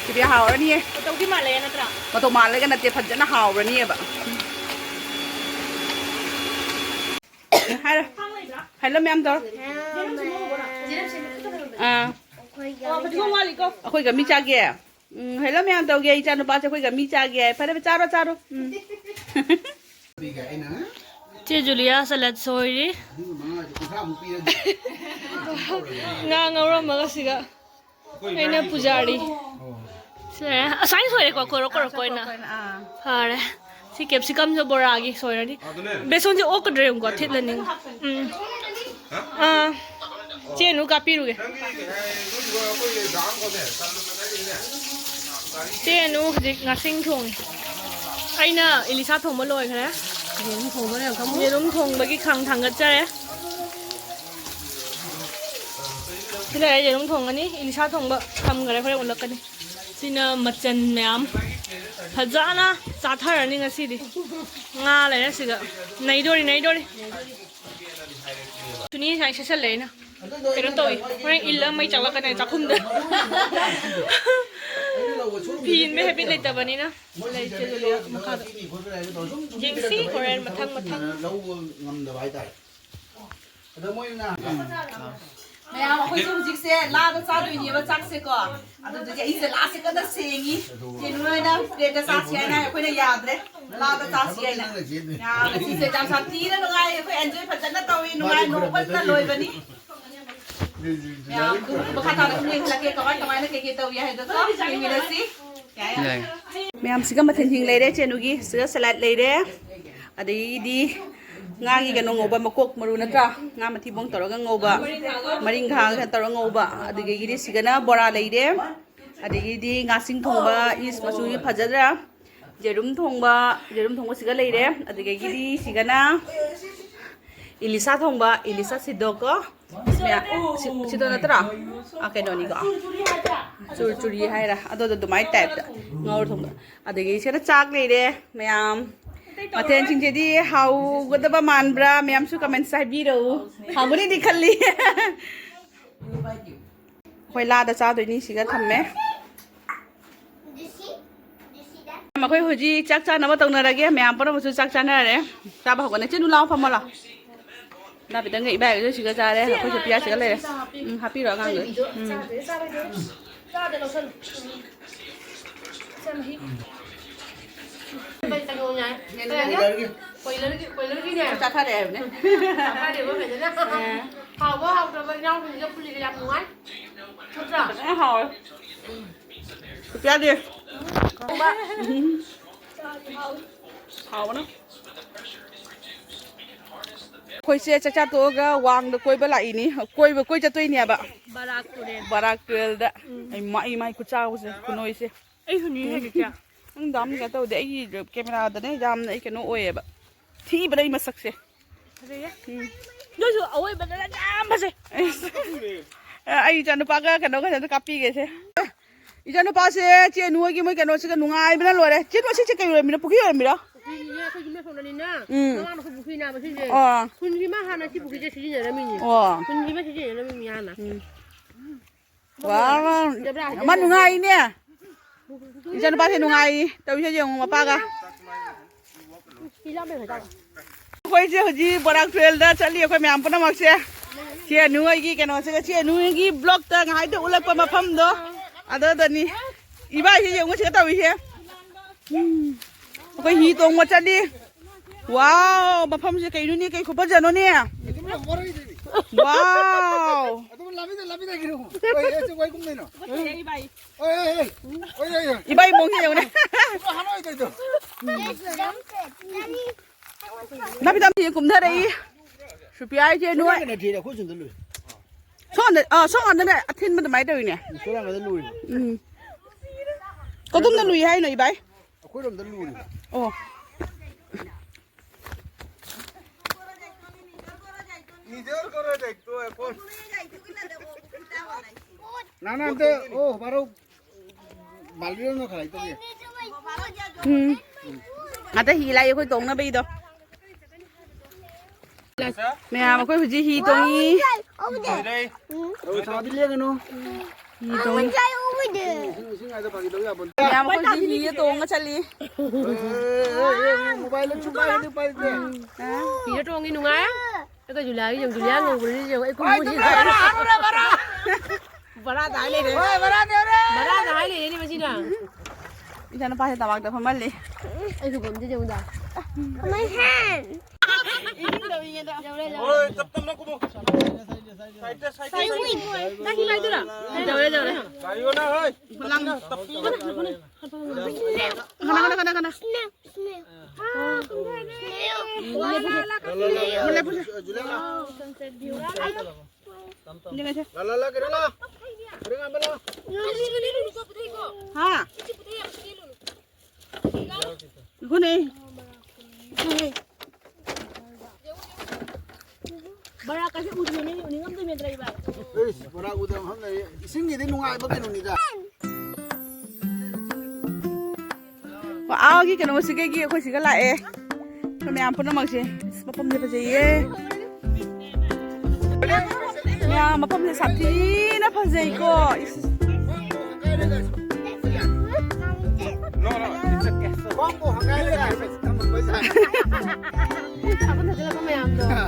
ꯁꯤꯗꯤ ꯍꯥꯎꯔꯅꯤꯌꯦ꯫ ꯃꯇꯧꯗꯤ ꯃꯥꯜꯂꯦ ꯅꯠꯇ꯭ꯔꯥ? ꯃꯇꯧ ꯃꯥꯜꯂꯒ ꯅꯠꯇꯦ, ꯐꯖꯅ ꯍꯥꯎꯔꯅꯤꯕ꯫ ꯍꯥꯏꯔꯣ꯫ ꯍꯥꯏꯔꯣ ꯃꯌꯥꯝ ꯇꯧꯔꯣ꯫ ꯑꯥ꯫ ꯑꯩꯈꯣꯏꯒ ꯑꯩꯈꯣꯏꯒ ꯃꯤ ꯆꯥꯒꯦ꯫ ꯎꯝ, ꯍꯦꯜꯂꯣ ꯃꯌꯥꯝ ꯇꯧꯒꯦ, ꯏꯆꯥ ꯅꯨꯄꯥꯁꯦ ꯑꯩꯈꯣꯏꯒ ꯃꯤ ꯆꯥꯒꯦ ꯍꯥꯏ꯫ ꯐꯔꯦ, ꯐꯔꯦ, ꯆꯥꯔꯣ, ꯆꯥꯔꯣ꯫ ꯎꯝ꯫ ꯆꯦ ꯖꯨꯂꯤꯌꯥ ꯁꯂꯠ ꯁꯣꯏꯔꯤ꯫ ꯉꯥ ꯉꯧꯔꯝꯃꯒ ꯁꯤꯒ ꯑꯩꯅ ꯄꯨꯖꯥꯔꯤ꯫ ꯁꯦ, ꯑꯁꯥꯏꯅ ꯁꯣꯏꯔꯦꯀꯣ, ꯀꯣꯔꯣꯛ ꯀꯣꯔꯣꯛ ꯑꯣꯏꯅ꯫ ꯑꯥ꯫ ꯐꯔꯦ꯫ ꯁꯤ capsicum ꯁꯨ ꯕꯣꯔꯥꯒꯤ ꯁꯣꯏꯔꯅꯤ꯫ ꯕꯦꯁꯣꯟꯁꯦ ꯑꯣꯛꯀꯗ꯭ꯔꯥ ꯌꯦꯡꯉꯨꯀꯣ, ꯊꯤꯠꯂꯅꯤ꯫ ꯎꯝ꯫ ꯑꯥ꯫ ꯆꯦ ꯑꯅꯨ ꯀꯥꯞꯄꯤꯔꯨꯒꯦ꯫ ꯆꯦ ꯑꯅꯨ ꯍꯧꯖꯤꯛ ꯉꯥꯁꯤꯡ ꯊꯣꯡꯉꯤ꯫ ꯑꯩꯅ ꯏꯂꯤꯁꯥ ꯊꯣꯡꯕ ꯂꯣꯏꯈ꯭ꯔꯦ꯫ ꯌꯦꯔꯨꯝ ꯊꯣꯡꯗꯣꯔꯦ ꯑꯃꯨꯛ꯫ ꯌꯦꯔꯨꯝ ꯊꯣꯡꯕꯒꯤ ꯈꯥꯡ ꯊꯥꯡꯒꯠꯆꯔꯦ꯫ ꯁꯤ ꯂꯩꯔꯦ, ꯌꯦꯔꯨꯝ ꯊꯣꯡꯉꯅꯤ꯫ ꯏꯂꯤꯁꯥ ꯊꯣꯡꯕ ꯊꯝꯈ꯭ꯔꯦ, ꯍꯣꯔꯦꯟ ꯎꯠꯂꯛꯀꯅꯤ꯫ ꯁꯤꯅ ꯃꯆꯜ ꯃꯌꯥꯝ ꯐꯖꯅ ꯆꯥꯊꯔꯅꯤ ꯉꯁꯤꯗꯤ꯫ ꯉꯥ ꯂꯩꯔꯦ ꯁꯤꯗ꯫ ꯅꯩꯗꯣꯔꯤ, ꯅꯩꯗꯣꯔꯤ꯫ ꯁꯨꯅꯤ ꯉꯁꯥꯏ ꯁꯦꯠꯆꯜꯂꯦ ꯑꯩꯅ꯫ ꯀꯩꯅꯣ ꯇꯧꯏ꯫ ꯍꯣꯔꯦꯟ ꯏꯜꯂ ꯃꯩ ꯆꯥꯛꯂꯛꯀꯅꯤ ꯆꯥꯛꯈꯨꯝꯗ꯫ ꯐꯤ ꯏꯟꯕ ꯍꯦꯕꯤꯠ ꯂꯩꯇꯕꯅꯤꯅ꯫ ꯂꯩꯇꯦ, ꯂꯩ, ꯃꯈꯥꯗ꯫ ꯌꯦꯡꯁꯤ ꯍꯣꯔꯦꯟ ꯃꯊꯪ ꯃꯊꯪ꯫ ꯂꯧꯕ ꯉꯝꯗꯕ ꯍꯥꯏꯇꯥꯔꯦ꯫ ꯑꯗꯣ ꯃꯣꯏꯅ ꯃꯌꯥꯝ ꯑꯩꯈꯣꯏꯁꯨ ꯍꯧꯖꯤꯛꯁꯦ ꯂꯥꯗ ꯆꯥꯗꯣꯏꯅꯦꯕ ꯆꯥꯛꯁꯦꯀꯣ꯫ ꯑꯗꯨꯗꯨꯒꯤ ꯑꯩꯁꯦ ꯂꯥꯁꯦ ꯀꯟꯅ ꯁꯦꯡꯉꯤ꯫ ꯆꯦ ꯅꯣꯏꯅ ꯄ꯭ꯂꯦꯠꯇ ꯆꯥꯁꯤ ꯍꯥꯏꯅ ꯑꯩꯈꯣꯏꯅ ꯌꯥꯗ꯭ꯔꯦ꯫ ꯂꯥꯗ ꯆꯥꯁꯤ ꯍꯥꯏꯅ꯫ ꯌꯥ, ꯉꯁꯤꯁꯦ ꯌꯥꯝ ꯁꯥꯊꯤꯅ ꯅꯨꯡꯉꯥꯏ꯫ ꯑꯩꯈꯣꯏ ꯑꯦꯟꯖꯣꯏ ꯐꯖꯅ ꯇꯧꯏ꯫ ꯅꯨꯡꯉꯥꯏ ꯅꯣꯛꯄꯁꯤꯅ ꯂꯣꯏꯕꯅꯤ꯫ ꯃꯌꯥꯝ ꯃꯈꯥ ꯇꯥꯅ ꯑꯗꯨꯝ ꯌꯦꯡꯍꯜꯂꯛꯀꯦ ꯀꯃꯥꯏ ꯀꯃꯥꯏꯅ ꯀꯩꯀꯩ ꯇꯧꯏ ꯍꯥꯏꯕꯗꯣ ꯌꯦꯡꯃꯤꯟꯅꯁꯤ꯫ ꯌꯥꯏ꯫ ꯃꯌꯥꯝꯁꯤꯒ ꯃꯊꯦꯜ ꯍꯤꯡ ꯂꯩꯔꯦ, ꯆꯦꯅꯨꯒꯤ ꯁꯤꯒ ꯁꯂꯥꯗ ꯂꯩꯔꯦ꯫ ꯑꯗꯒꯤꯗꯤ ꯉꯥꯒꯤ ꯀꯩꯅꯣ ꯉꯧꯕ ꯃꯀꯣꯛ ꯃꯔꯨ ꯅꯠꯇ꯭ꯔꯥ? ꯉꯥ ꯃꯊꯤꯕꯣꯡ ꯇꯧꯔꯒ ꯉꯧꯕ, ꯃꯔꯤꯡꯈꯥꯒ ꯇꯧꯔꯒ ꯉꯧꯕ꯫ ꯑꯗꯨꯗꯒꯤꯗꯤ ꯁꯤꯒꯅ ꯕꯣꯔꯥ ꯂꯩꯔꯦ꯫ ꯑꯗꯒꯤꯗꯤ ꯉꯥꯁꯤꯡ ꯊꯣꯡꯕ, ꯏꯁ ꯃꯆꯨꯁꯦ ꯐꯖꯗ꯭ꯔꯥ? ꯌꯦꯔꯨꯝ ꯊꯣꯡꯕ, ꯌꯦꯔꯨꯝ ꯊꯣꯡꯕ ꯁꯤꯒ ꯂꯩꯔꯦ꯫ ꯑꯗꯨꯗꯒꯤꯗꯤ ꯁꯤꯒꯅ ꯏꯂꯤꯁꯥ ꯊꯣꯡꯕ, ꯏꯂꯤꯁꯥ ꯁꯤꯗꯣꯛꯀꯣ꯫ ꯁꯤ-, ꯁꯤꯗꯣ ꯅꯠꯇ꯭ꯔꯣ? ꯑꯥ, ꯀꯩꯅꯣꯅꯤꯀꯣ꯫ ꯆꯨꯔ ꯆꯨꯔꯤ ꯍꯥꯏꯔ꯫ ꯑꯗꯣ ꯑꯗꯨꯃꯥꯏꯅ ꯇꯥꯏꯞꯇ ꯉꯧꯔ ꯊꯣꯡꯕ꯫ ꯑꯗꯒꯤ ꯁꯤꯗ ꯆꯥꯛ ꯂꯩꯔꯦ ꯃꯌꯥꯝ꯫ ꯃꯊꯦꯜꯁꯤꯡꯁꯤꯗꯤ ꯍꯥꯎꯒꯗꯕ ꯃꯥꯟꯕ꯭ꯔꯥ? ꯃꯌꯥꯝꯁꯨ ꯀꯃꯦꯟꯁ ꯍꯥꯏꯕꯤꯔꯛꯎ꯫ ꯍꯥꯎꯒꯅꯤꯗꯤ ꯈꯜꯂꯤ꯫ ꯑꯩꯈꯣꯏ ꯂꯥꯗ ꯆꯥꯗꯣꯏꯅꯤ꯫ ꯁꯤꯒ ꯊꯝꯃꯦ꯫ ꯃꯈꯣꯏ ꯍꯧꯖꯤꯛ ꯆꯥꯛ ꯆꯥꯅꯕ ꯇꯧꯅꯔꯒꯦ꯫ ꯃꯌꯥꯝ ꯄꯨꯝꯅꯃꯛꯁꯨ ꯆꯥꯛ ꯆꯥꯅꯔꯦ꯫ ꯆꯥꯕ ꯍꯧꯒꯠꯅ ꯆꯦꯅꯨ ꯂꯥꯎ ꯐꯝꯃꯣ ꯂꯥꯎ꯫ ꯂꯥ ꯈꯤꯇꯪꯒ ꯏꯕꯥꯏꯒꯁꯨ ꯁꯤꯒ ꯆꯥꯔꯦ꯫ ꯑꯩꯈꯣꯏꯁꯨ ꯄꯤꯌꯥ ꯁꯤꯒ ꯂꯩꯔꯦ꯫ ꯎꯝ, ꯍꯥꯞꯄꯤꯔꯣ ꯑꯉꯥꯡꯗꯣ꯫ ꯎꯝ꯫ ꯀꯣꯏꯂꯔꯒꯤ, ꯀꯣꯏꯂꯔꯒꯤꯅꯦ꯫ ꯆꯥꯊꯔꯛꯑꯦ ꯍꯥꯏꯕꯅꯦ꯫ ꯆꯥꯊꯔꯛꯑꯦꯕ ꯐꯖꯅ꯫ ꯑꯦ꯫ ꯍꯥꯎꯕ ꯍꯥꯎꯇꯕ ꯏꯅꯥꯎꯁꯤꯡꯁꯦ ꯄꯨꯜꯂꯤꯁꯦ ꯌꯥꯝ ꯅꯨꯡꯉꯥꯏ꯫ ꯅꯠꯇ꯭ꯔꯥ? ꯐꯖꯅ ꯍꯥꯎꯋꯦ꯫ ꯄꯤꯌꯥꯗꯤ꯫ ꯎꯝ꯫ ꯍꯥꯎꯕꯅ꯫ ꯑꯩꯈꯣꯏꯁꯦ ꯆꯥꯛꯆꯥ ꯇꯣꯛꯑꯒ ꯋꯥꯡꯗ ꯀꯣꯏꯕ ꯂꯥꯛꯏꯅꯤ꯫ ꯀꯣꯏꯕ ꯀꯣꯏ ꯆꯠꯇꯣꯏꯅꯦꯕ꯫ ꯕꯔꯥꯛ ꯇꯨꯔꯦꯜ꯫ ꯕꯔꯥꯛ ꯇꯨꯔꯦꯜꯗ꯫ ꯎꯝ꯫ ꯑꯩ ꯃꯥ-, ꯏꯃꯥꯏ ꯈꯨꯆꯥꯎꯁꯦ, ꯈꯨꯅꯣꯏꯁꯦ꯫ ꯑꯩꯁꯨꯅꯤ ꯍꯧꯖꯤꯛꯁꯦ꯫ ꯅꯪ ꯗꯥꯝ ꯀꯩꯅꯣ ꯇꯧꯗꯦ꯫ ꯑꯩꯒꯤ ꯀꯦꯃꯦꯔꯥꯗꯅꯦ ꯌꯥꯝꯅ ꯑꯩ ꯀꯩꯅꯣ ꯑꯣꯏꯌꯦꯕ꯫ ꯊꯤꯕꯅ ꯑꯩ ꯃꯁꯛꯁꯦ꯫ ꯐꯖꯩꯌꯦ꯫ ꯎꯝ꯫ ꯑꯗꯨꯏꯁꯨ ꯑꯋꯣꯏꯕꯗꯅ ꯌꯥꯝ ꯐꯖꯩ꯫ ꯑꯩ ꯏꯆꯥꯅꯨꯄꯥꯒ ꯀꯩꯅꯣ ꯀꯩꯅꯣꯗ ꯀꯥꯞꯄꯤꯒꯦꯁꯦ꯫ ꯏꯆꯥꯅꯨꯄꯥꯁꯦ ꯆꯦ ꯅꯣꯏꯒꯤ ꯃꯣꯏ ꯀꯩꯅꯣꯁꯤꯒ ꯅꯨꯡꯉꯥꯏꯕꯅ ꯂꯣꯏꯔꯦ꯫ ꯆꯦ ꯅꯣꯏ ꯁꯤꯁꯦ ꯀꯩ ꯑꯣꯏꯔꯝꯃꯤꯅꯣ? ꯄꯨꯈ꯭ꯔꯤ ꯑꯣꯏꯔꯝꯃꯤꯔꯣ? ꯑꯩꯈꯣꯏ ꯌꯨꯝ ꯁꯣꯝꯗꯅꯤꯅ ꯎꯝ꯫ ꯃꯃꯥꯡꯗ ꯑꯩꯈꯣꯏ ꯄꯨꯈ꯭ꯔꯤ ꯅꯥꯕ ꯁꯤꯁꯦ꯫ ꯑꯣ꯫ ꯈꯨꯟꯁꯤ ꯃꯥ ꯍꯥꯟꯅ ꯁꯤ ꯄꯨꯈ꯭ꯔꯤꯁꯦ ꯁꯤꯖꯤꯟꯅꯔꯝꯃꯤꯅꯤ꯫ ꯑꯣ꯫ ꯈꯨꯟꯁꯤ ꯃꯥ ꯁꯤꯖꯤꯟꯅꯔꯝꯃꯤꯅꯤ ꯍꯥꯟꯅ꯫ ꯎꯝ꯫ ꯋꯥ, ꯋꯥ꯫ ꯖꯕ꯭ꯔꯥ ꯍꯥꯏꯁꯦ ꯑꯃ ꯅꯨꯡꯉꯥꯏꯅꯦ꯫ ꯏꯆꯥꯅꯨꯄꯥꯁꯦ ꯅꯨꯡꯉꯥꯏ ꯇꯧꯔꯤꯁꯦ ꯌꯦꯡꯉꯨ ꯃꯄꯥꯒ꯫ ꯁꯤ ꯂꯥꯝꯕꯩ ꯍꯣꯏ ꯆꯥꯕ꯫ ꯑꯩꯈꯣꯏꯁꯦ ꯍꯧꯖꯤꯛ ꯕꯣꯔꯥꯛ ꯇꯨꯔꯦꯜꯗ ꯆꯠꯂꯤ ꯑꯩꯈꯣꯏ ꯃꯌꯥꯝ ꯄꯨꯝꯅꯃꯛꯁꯦ꯫ ꯆꯦ ꯑꯅꯨ ꯍꯣꯏꯒꯤ ꯀꯩꯅꯣꯁꯤꯒ ꯆꯦ ꯑꯅꯨ ꯍꯣꯏꯒꯤ ꯕ꯭ꯂꯣꯛꯇ ꯉꯥꯏꯍꯥꯛꯇ ꯎꯠꯂꯛꯄ ꯃꯐꯝꯗꯣ ꯑꯗꯨꯗꯅꯤ꯫ ꯏꯕꯥꯏꯁꯦ ꯌꯦꯡꯉꯨ ꯁꯤꯒ ꯇꯧꯔꯤꯁꯦ꯫ ꯎꯝ꯫ ꯑꯩꯈꯣꯏ ꯍꯤ ꯇꯣꯡꯕ ꯆꯠꯂꯤ꯫ ꯋꯥꯎ, ꯃꯐꯝꯁꯦ ꯀꯩꯅꯣꯅꯦ, ꯀꯩ ꯈꯨꯐꯖꯅꯣꯅꯦ꯫ ꯋꯥꯎ꯫ ꯑꯗꯨꯝ ꯂꯥꯝꯕꯤꯗ, ꯂꯥꯝꯕꯤꯗ ꯀꯩꯅꯣ꯫ ꯍꯣꯏ, ꯑꯦ, ꯁꯤ ꯋꯥꯏ ꯀꯨꯝꯗꯣꯏꯅꯣ꯫ ꯍꯣꯏ, ꯍꯣꯏ, ꯍꯣꯏ꯫ ꯍꯣꯏ, ꯍꯣꯏ, ꯍꯣꯏ꯫ ꯏꯕꯥꯏ ꯃꯑꯣꯡꯁꯦ ꯌꯦꯡꯉꯨꯅꯦ꯫ ꯑꯗꯨ ꯍꯥꯟꯅ ꯑꯣꯏꯗꯣꯏꯗꯣ꯫ ꯅꯥꯄꯤ ꯇꯝꯊꯤ ꯀꯨꯝꯊꯔꯛꯏ꯫ ꯁꯨꯄꯤꯌꯥ ꯏꯆꯦ ꯅꯣꯏ꯫ ꯁꯣꯝꯗ ꯅꯠꯇꯦ, ꯑꯩꯈꯣꯏ ꯁꯣꯝꯗ ꯂꯨꯏ꯫ ꯁꯣꯝ ꯅꯥꯀꯟꯗ ꯑꯊꯤꯟꯕ ꯑꯗꯨꯃꯥꯏꯅ ꯇꯧꯋꯤꯅꯦ꯫ ꯁꯣꯝ ꯅꯥꯀꯟꯗ ꯂꯨꯏ꯫ ꯎꯝ꯫ ꯀꯗꯣꯝꯗ ꯂꯨꯏ ꯍꯥꯏꯅꯣ ꯏꯕꯥꯏ? ꯑꯩꯈꯣꯏꯔꯣꯝꯗ ꯂꯨꯔꯤ꯫ ꯑꯣ꯫ इधर करो देख तो এখন। না, না, আনতে, ও, বারো, বালিও না খাই তো কি? ꯎꯝ꯫ ꯉꯥꯛꯇ ꯍꯤ ꯂꯥꯛꯏ ꯑꯩꯈꯣꯏ ꯇꯣꯡꯅꯕꯒꯤꯗꯣ꯫ ꯃꯌꯥꯝ ꯑꯩꯈꯣꯏ ꯍꯧꯖꯤꯛ ꯍꯤ ꯇꯣꯡꯉꯤ꯫ ꯂꯩꯔꯦ꯫ ꯎꯝ꯫ ꯁꯥꯕꯤ ꯂꯦꯡꯒꯅꯨ꯫ ꯍꯤ ꯇꯣꯡꯉꯤ꯫ ꯏꯁꯤꯡ, ꯏꯁꯤꯡ ꯍꯥꯏꯗꯣ ꯐꯥꯒꯤ ꯇꯧ ꯌꯥꯄꯣꯟꯇꯦ꯫ ꯃꯌꯥꯝ ꯑꯩꯈꯣꯏ ꯍꯧꯖꯤꯛ ꯍꯤꯗ ꯇꯣꯡꯉ ꯆꯠꯂꯤ꯫ ꯑꯦ, ꯑꯦ, ꯑꯦ, ꯑꯦ, ꯃꯣꯕꯥꯏꯜ ꯁꯨ ꯄꯥꯏꯔꯗꯤ ꯎꯄꯥꯏ ꯂꯩꯇꯦ꯫ ꯍꯤꯗ ꯇꯣꯡꯉꯤ ꯅꯨꯡꯉꯥꯏ꯫ ꯑꯩꯈꯣꯏ ꯖꯨꯂꯤꯌꯥꯒꯤ ꯌꯦꯡꯉꯨ, ꯖꯨꯂꯤꯌꯥ ꯉꯧꯕꯗꯨꯗꯤ ꯌꯦꯡꯉꯨ, ꯑꯩ ꯈꯨꯃꯨꯛꯁꯤ ꯕꯔꯥ ꯇꯥ ꯂꯩꯔꯦ꯫ ꯍꯣꯏ, ꯕꯔꯥ ꯇꯧꯔꯦ꯫ ꯕꯔꯥ ꯇꯥ ꯂꯩꯔꯦꯅꯦ ꯃꯁꯤꯅ꯫ ꯏꯆꯥꯅꯨꯄꯥꯁꯦ ꯇꯃꯥꯡꯗ ꯐꯝꯍꯜꯂꯤ꯫ ꯑꯩ ꯈꯨꯕꯝꯁꯦ ꯌꯦꯡꯉꯨꯗ꯫ My hand. ꯏꯁꯤꯡ ꯇꯧꯔꯤꯉꯩꯗ꯫ ꯌꯧꯔꯦ, ꯌꯧꯔꯦ꯫ ꯍꯣꯏ, ꯇꯞ ꯇꯞꯅ ꯀꯨꯝꯃꯣ꯫ ꯁꯥꯏꯗꯇ, ꯁꯥꯏꯗꯇ, ꯁꯥꯏꯗꯇ꯫ ꯅꯪ ꯍꯤ ꯂꯥꯏꯗꯨꯔꯥ? ꯌꯧꯔꯦ, ꯌꯧꯔꯦ꯫ ꯂꯥꯏꯌꯣ ꯅꯪ, ꯍꯣꯏ꯫ ꯇꯞꯅ, ꯇꯞꯅ꯫ ꯀꯅꯥ, ꯀꯅꯥ, ꯀꯅꯥ, ꯀꯅꯥ? ꯂꯥ, ꯂꯥ, ꯂꯥ, ꯀꯩꯅꯣ ꯂꯥ꯫ ꯀꯔꯤ ꯉꯥꯏꯕ ꯂꯥ? ꯍꯥ? ꯉꯥꯏꯈꯣꯅꯦ꯫ ꯕꯔꯥꯛꯀꯁꯦ ꯎꯗ꯭ꯔꯤꯕꯅꯦ, ꯎꯅꯤꯡꯉꯝꯗꯣꯏꯅꯦ ꯏꯕꯥꯏ꯫ ꯏꯁ, ꯕꯔꯥꯛ ꯎꯗꯕ ꯃꯐꯝ ꯂꯩ꯫ ꯏꯁꯤꯡꯒꯤꯗꯤ ꯅꯨꯡꯉꯥꯏꯕ ꯀꯩꯅꯣꯅꯤꯗ꯫ ꯑꯥꯒꯤ ꯀꯩꯅꯣꯁꯤꯒꯒꯤ ꯑꯩꯈꯣꯏ ꯁꯤꯒ ꯂꯥꯛꯑꯦ꯫ ꯑꯩꯈꯣꯏ ꯃꯌꯥꯝ ꯄꯨꯝꯅꯃꯛꯁꯦ꯫ ꯑꯁ, ꯃꯐꯝꯁꯦ ꯐꯖꯩꯌꯦ꯫ ꯃꯌꯥꯝ, ꯃꯐꯝꯁꯦ ꯁꯥꯊꯤꯅ ꯐꯖꯩꯀꯣ꯫ ꯏꯁ꯫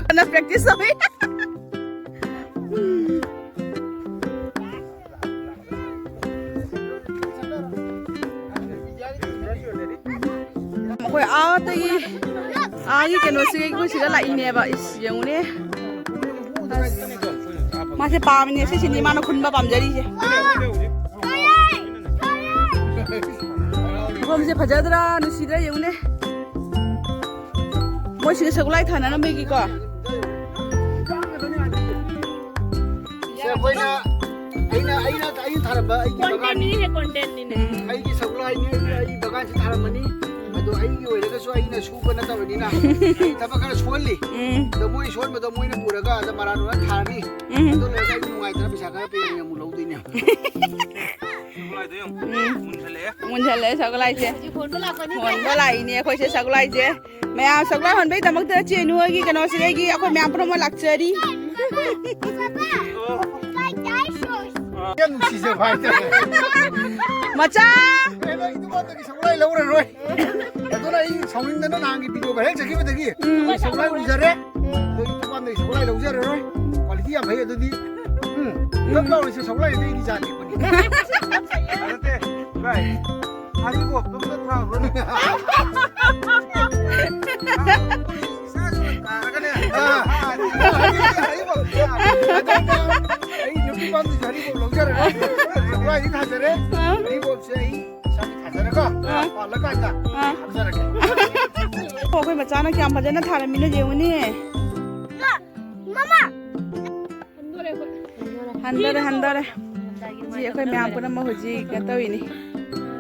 ꯀꯟꯅ practice ꯇꯧꯔꯤ꯫ ꯑꯩꯈꯣꯏ ꯑꯥꯗꯒꯤ, ꯑꯥꯒꯤ ꯀꯩꯅꯣꯁꯤꯒ ꯑꯩꯈꯣꯏ ꯁꯤꯗ ꯂꯥꯛꯏꯅꯦꯕ꯫ ꯏꯁ, ꯌꯦꯡꯉꯨꯅꯦ꯫ ꯃꯥꯁꯦ ꯄꯥꯝꯃꯤꯅꯦ, ꯁꯤꯁꯤꯅꯤ ꯃꯥꯅ ꯈꯨꯟꯕ ꯄꯥꯝꯖꯔꯤꯁꯦ꯫ ꯃꯐꯝꯁꯦ ꯐꯖꯗ꯭ꯔꯥ, ꯅꯨꯡꯁꯤꯗ꯭ꯔꯥ ꯌꯦꯡꯉꯨꯅꯦ꯫ ꯃꯣꯏꯁꯤꯗ ꯁꯒꯣꯜ ꯂꯥꯏ ꯊꯥꯅꯔꯝꯕꯒꯤꯀꯣ꯫ ꯁꯦ, ꯑꯩꯈꯣꯏꯅ, ꯑꯩꯅ, ꯑꯩꯅ, ꯑꯩꯅ ꯊꯥꯔꯝꯕ ꯑꯩꯒꯤ ꯕꯒꯥꯟ, ꯀꯣꯟꯇꯦꯟꯅꯤꯅꯦ, ꯀꯣꯟꯇꯦꯟꯅꯤꯅꯦ꯫ ꯑꯩꯒꯤ ꯁꯒꯣꯜ ꯂꯥꯏꯅꯤ, ꯑꯩꯒꯤ, ꯑꯩꯒꯤ ꯕꯒꯥꯟꯁꯤ ꯊꯥꯔꯝꯕꯅꯤ꯫ ꯑꯗꯣ ꯑꯩꯒꯤ ꯑꯣꯏꯔꯒꯁꯨ ꯑꯩꯅ ꯁꯨꯕ ꯅꯠꯇꯕꯅꯤꯅ ꯑꯩ ꯊꯕꯛ ꯈꯔ ꯁꯨꯍꯜꯂꯤ꯫ ꯎꯝ꯫ ꯑꯗꯣ ꯃꯣꯏ ꯁꯣꯟꯕꯗꯣ ꯃꯣꯏꯅ ꯄꯨꯔꯒ ꯑꯗ ꯃꯔꯥꯗꯣ ꯊꯥꯔꯅꯤ꯫ ꯎꯝ꯫ ꯑꯗꯨ ꯂꯣꯏꯔꯒ ꯑꯩ ꯅꯨꯡꯉꯥꯏꯇꯅ ꯄꯩꯁꯥ ꯈꯔ ꯄꯤꯔꯒ ꯑꯃꯨꯛ ꯂꯧꯗꯣꯏꯅꯦ꯫ ꯁꯒꯣꯜ ꯂꯥꯏꯗꯣ ꯌꯦꯡꯉꯨ꯫ ꯎꯝ꯫ ꯃꯨꯟꯁꯜꯂꯛꯑꯦ꯫ ꯃꯨꯟꯁꯜꯂꯛꯑꯦ ꯁꯒꯣꯜ ꯂꯥꯏꯁꯦ꯫ ꯍꯧꯖꯤꯛ ꯍꯣꯟꯕ ꯂꯥꯛꯄꯅꯦ꯫ ꯍꯣꯟꯕ ꯂꯥꯛꯏꯅꯦ ꯑꯩꯈꯣꯏꯁꯦ ꯁꯒꯣꯜ ꯂꯥꯏꯁꯦ꯫ ꯃꯌꯥꯝ ꯁꯒꯣꯜ ꯂꯥꯏ ꯍꯣꯟꯕꯒꯤꯗꯃꯛꯇ ꯆꯦꯅꯨ ꯍꯣꯏꯒꯤ ꯀꯩꯅꯣꯁꯤꯗꯒꯤ ꯑꯩꯈꯣꯏ ꯃꯌꯥꯝ ꯄꯨꯝꯅꯃꯛ ꯂꯥꯛꯆꯔꯤ꯫ ꯌꯥꯝ ꯅꯨꯡꯁꯤꯖꯕ ꯍꯥꯏꯇꯥꯔꯦ꯫ ꯃꯆꯥ! ꯑꯦ, ꯅꯪ ꯏꯗꯨꯀꯥꯟꯗꯒꯤ ꯁꯒꯣꯜ ꯂꯥꯏ ꯂꯧꯔꯔꯣꯏ꯫ ꯑꯗꯨꯅ ꯑꯩ ꯁꯥꯎꯅꯤꯡꯗꯅ ꯅꯍꯥꯟꯒꯤ video viral ꯆꯠꯈꯤꯕꯗꯒꯤ ꯎꯝ꯫ ꯑꯩ ꯁꯒꯣꯜ ꯂꯥꯏ ꯎꯖꯔꯦ꯫ ꯑꯗꯣ ꯏꯗꯨꯀꯥꯟꯗꯒꯤ ꯁꯒꯣꯜ ꯂꯥꯏ ꯂꯧꯖꯔꯔꯣꯏ꯫ Quality ꯌꯥꯝ ꯐꯩ ꯑꯗꯨꯗꯤ꯫ ꯎꯝ꯫ ꯎꯝ꯫ ꯀꯞ ꯂꯥꯎꯔꯤꯁꯦ ꯁꯒꯣꯜ ꯂꯥꯏꯁꯦ ꯑꯩꯒꯤ ꯖꯥꯠꯅꯦ꯫ ꯅꯠꯇꯦ, ꯚꯥꯏ꯫ ꯍꯔꯤꯕꯣꯞꯇꯨꯝꯒ ꯊꯥꯔꯨꯔꯅꯨ꯫ ꯏꯁꯥꯁꯨ ꯇꯥꯔꯒꯅꯦ꯫ ꯑꯥ꯫ ꯍꯔꯤꯕꯣꯞ ꯊꯥꯔꯨꯔꯅꯨ꯫ ꯑꯩ ꯅꯨꯄꯤ ꯄꯥꯝꯗꯁꯨ ꯍꯔꯤꯕꯣꯞ ꯂꯧꯖꯔꯒꯦ꯫ ꯁꯒꯣꯜ ꯂꯥꯏꯗꯤ ꯊꯥꯖꯔꯦ꯫ ꯑꯥ꯫ ꯍꯔꯤꯕꯣꯞꯁꯦ ꯑꯩ ꯏꯁꯥꯒꯤ ꯊꯥꯖꯔꯒ ꯑꯥ꯫ ꯄꯥꯜꯂꯀꯥꯟꯗ ꯑꯥ꯫ ꯊꯥꯖꯔꯒꯦ꯫ ꯑꯣ, ꯑꯩꯈꯣꯏ ꯃꯆꯥꯅ ꯀꯌꯥꯝ ꯐꯖꯅ ꯊꯥꯔꯝꯃꯤꯅꯣ ꯌꯦꯡꯉꯨꯅꯦ꯫ ꯃꯃꯥ! ꯍꯟꯗꯣꯔꯦ, ꯍꯟꯗꯣꯔꯦ꯫ ꯁꯤ ꯑꯩꯈꯣꯏ ꯃꯌꯥꯝ ꯄꯨꯝꯅꯃꯛ ꯍꯧꯖꯤꯛ ꯀꯩꯅꯣ ꯇꯧꯔꯤꯅꯤ꯫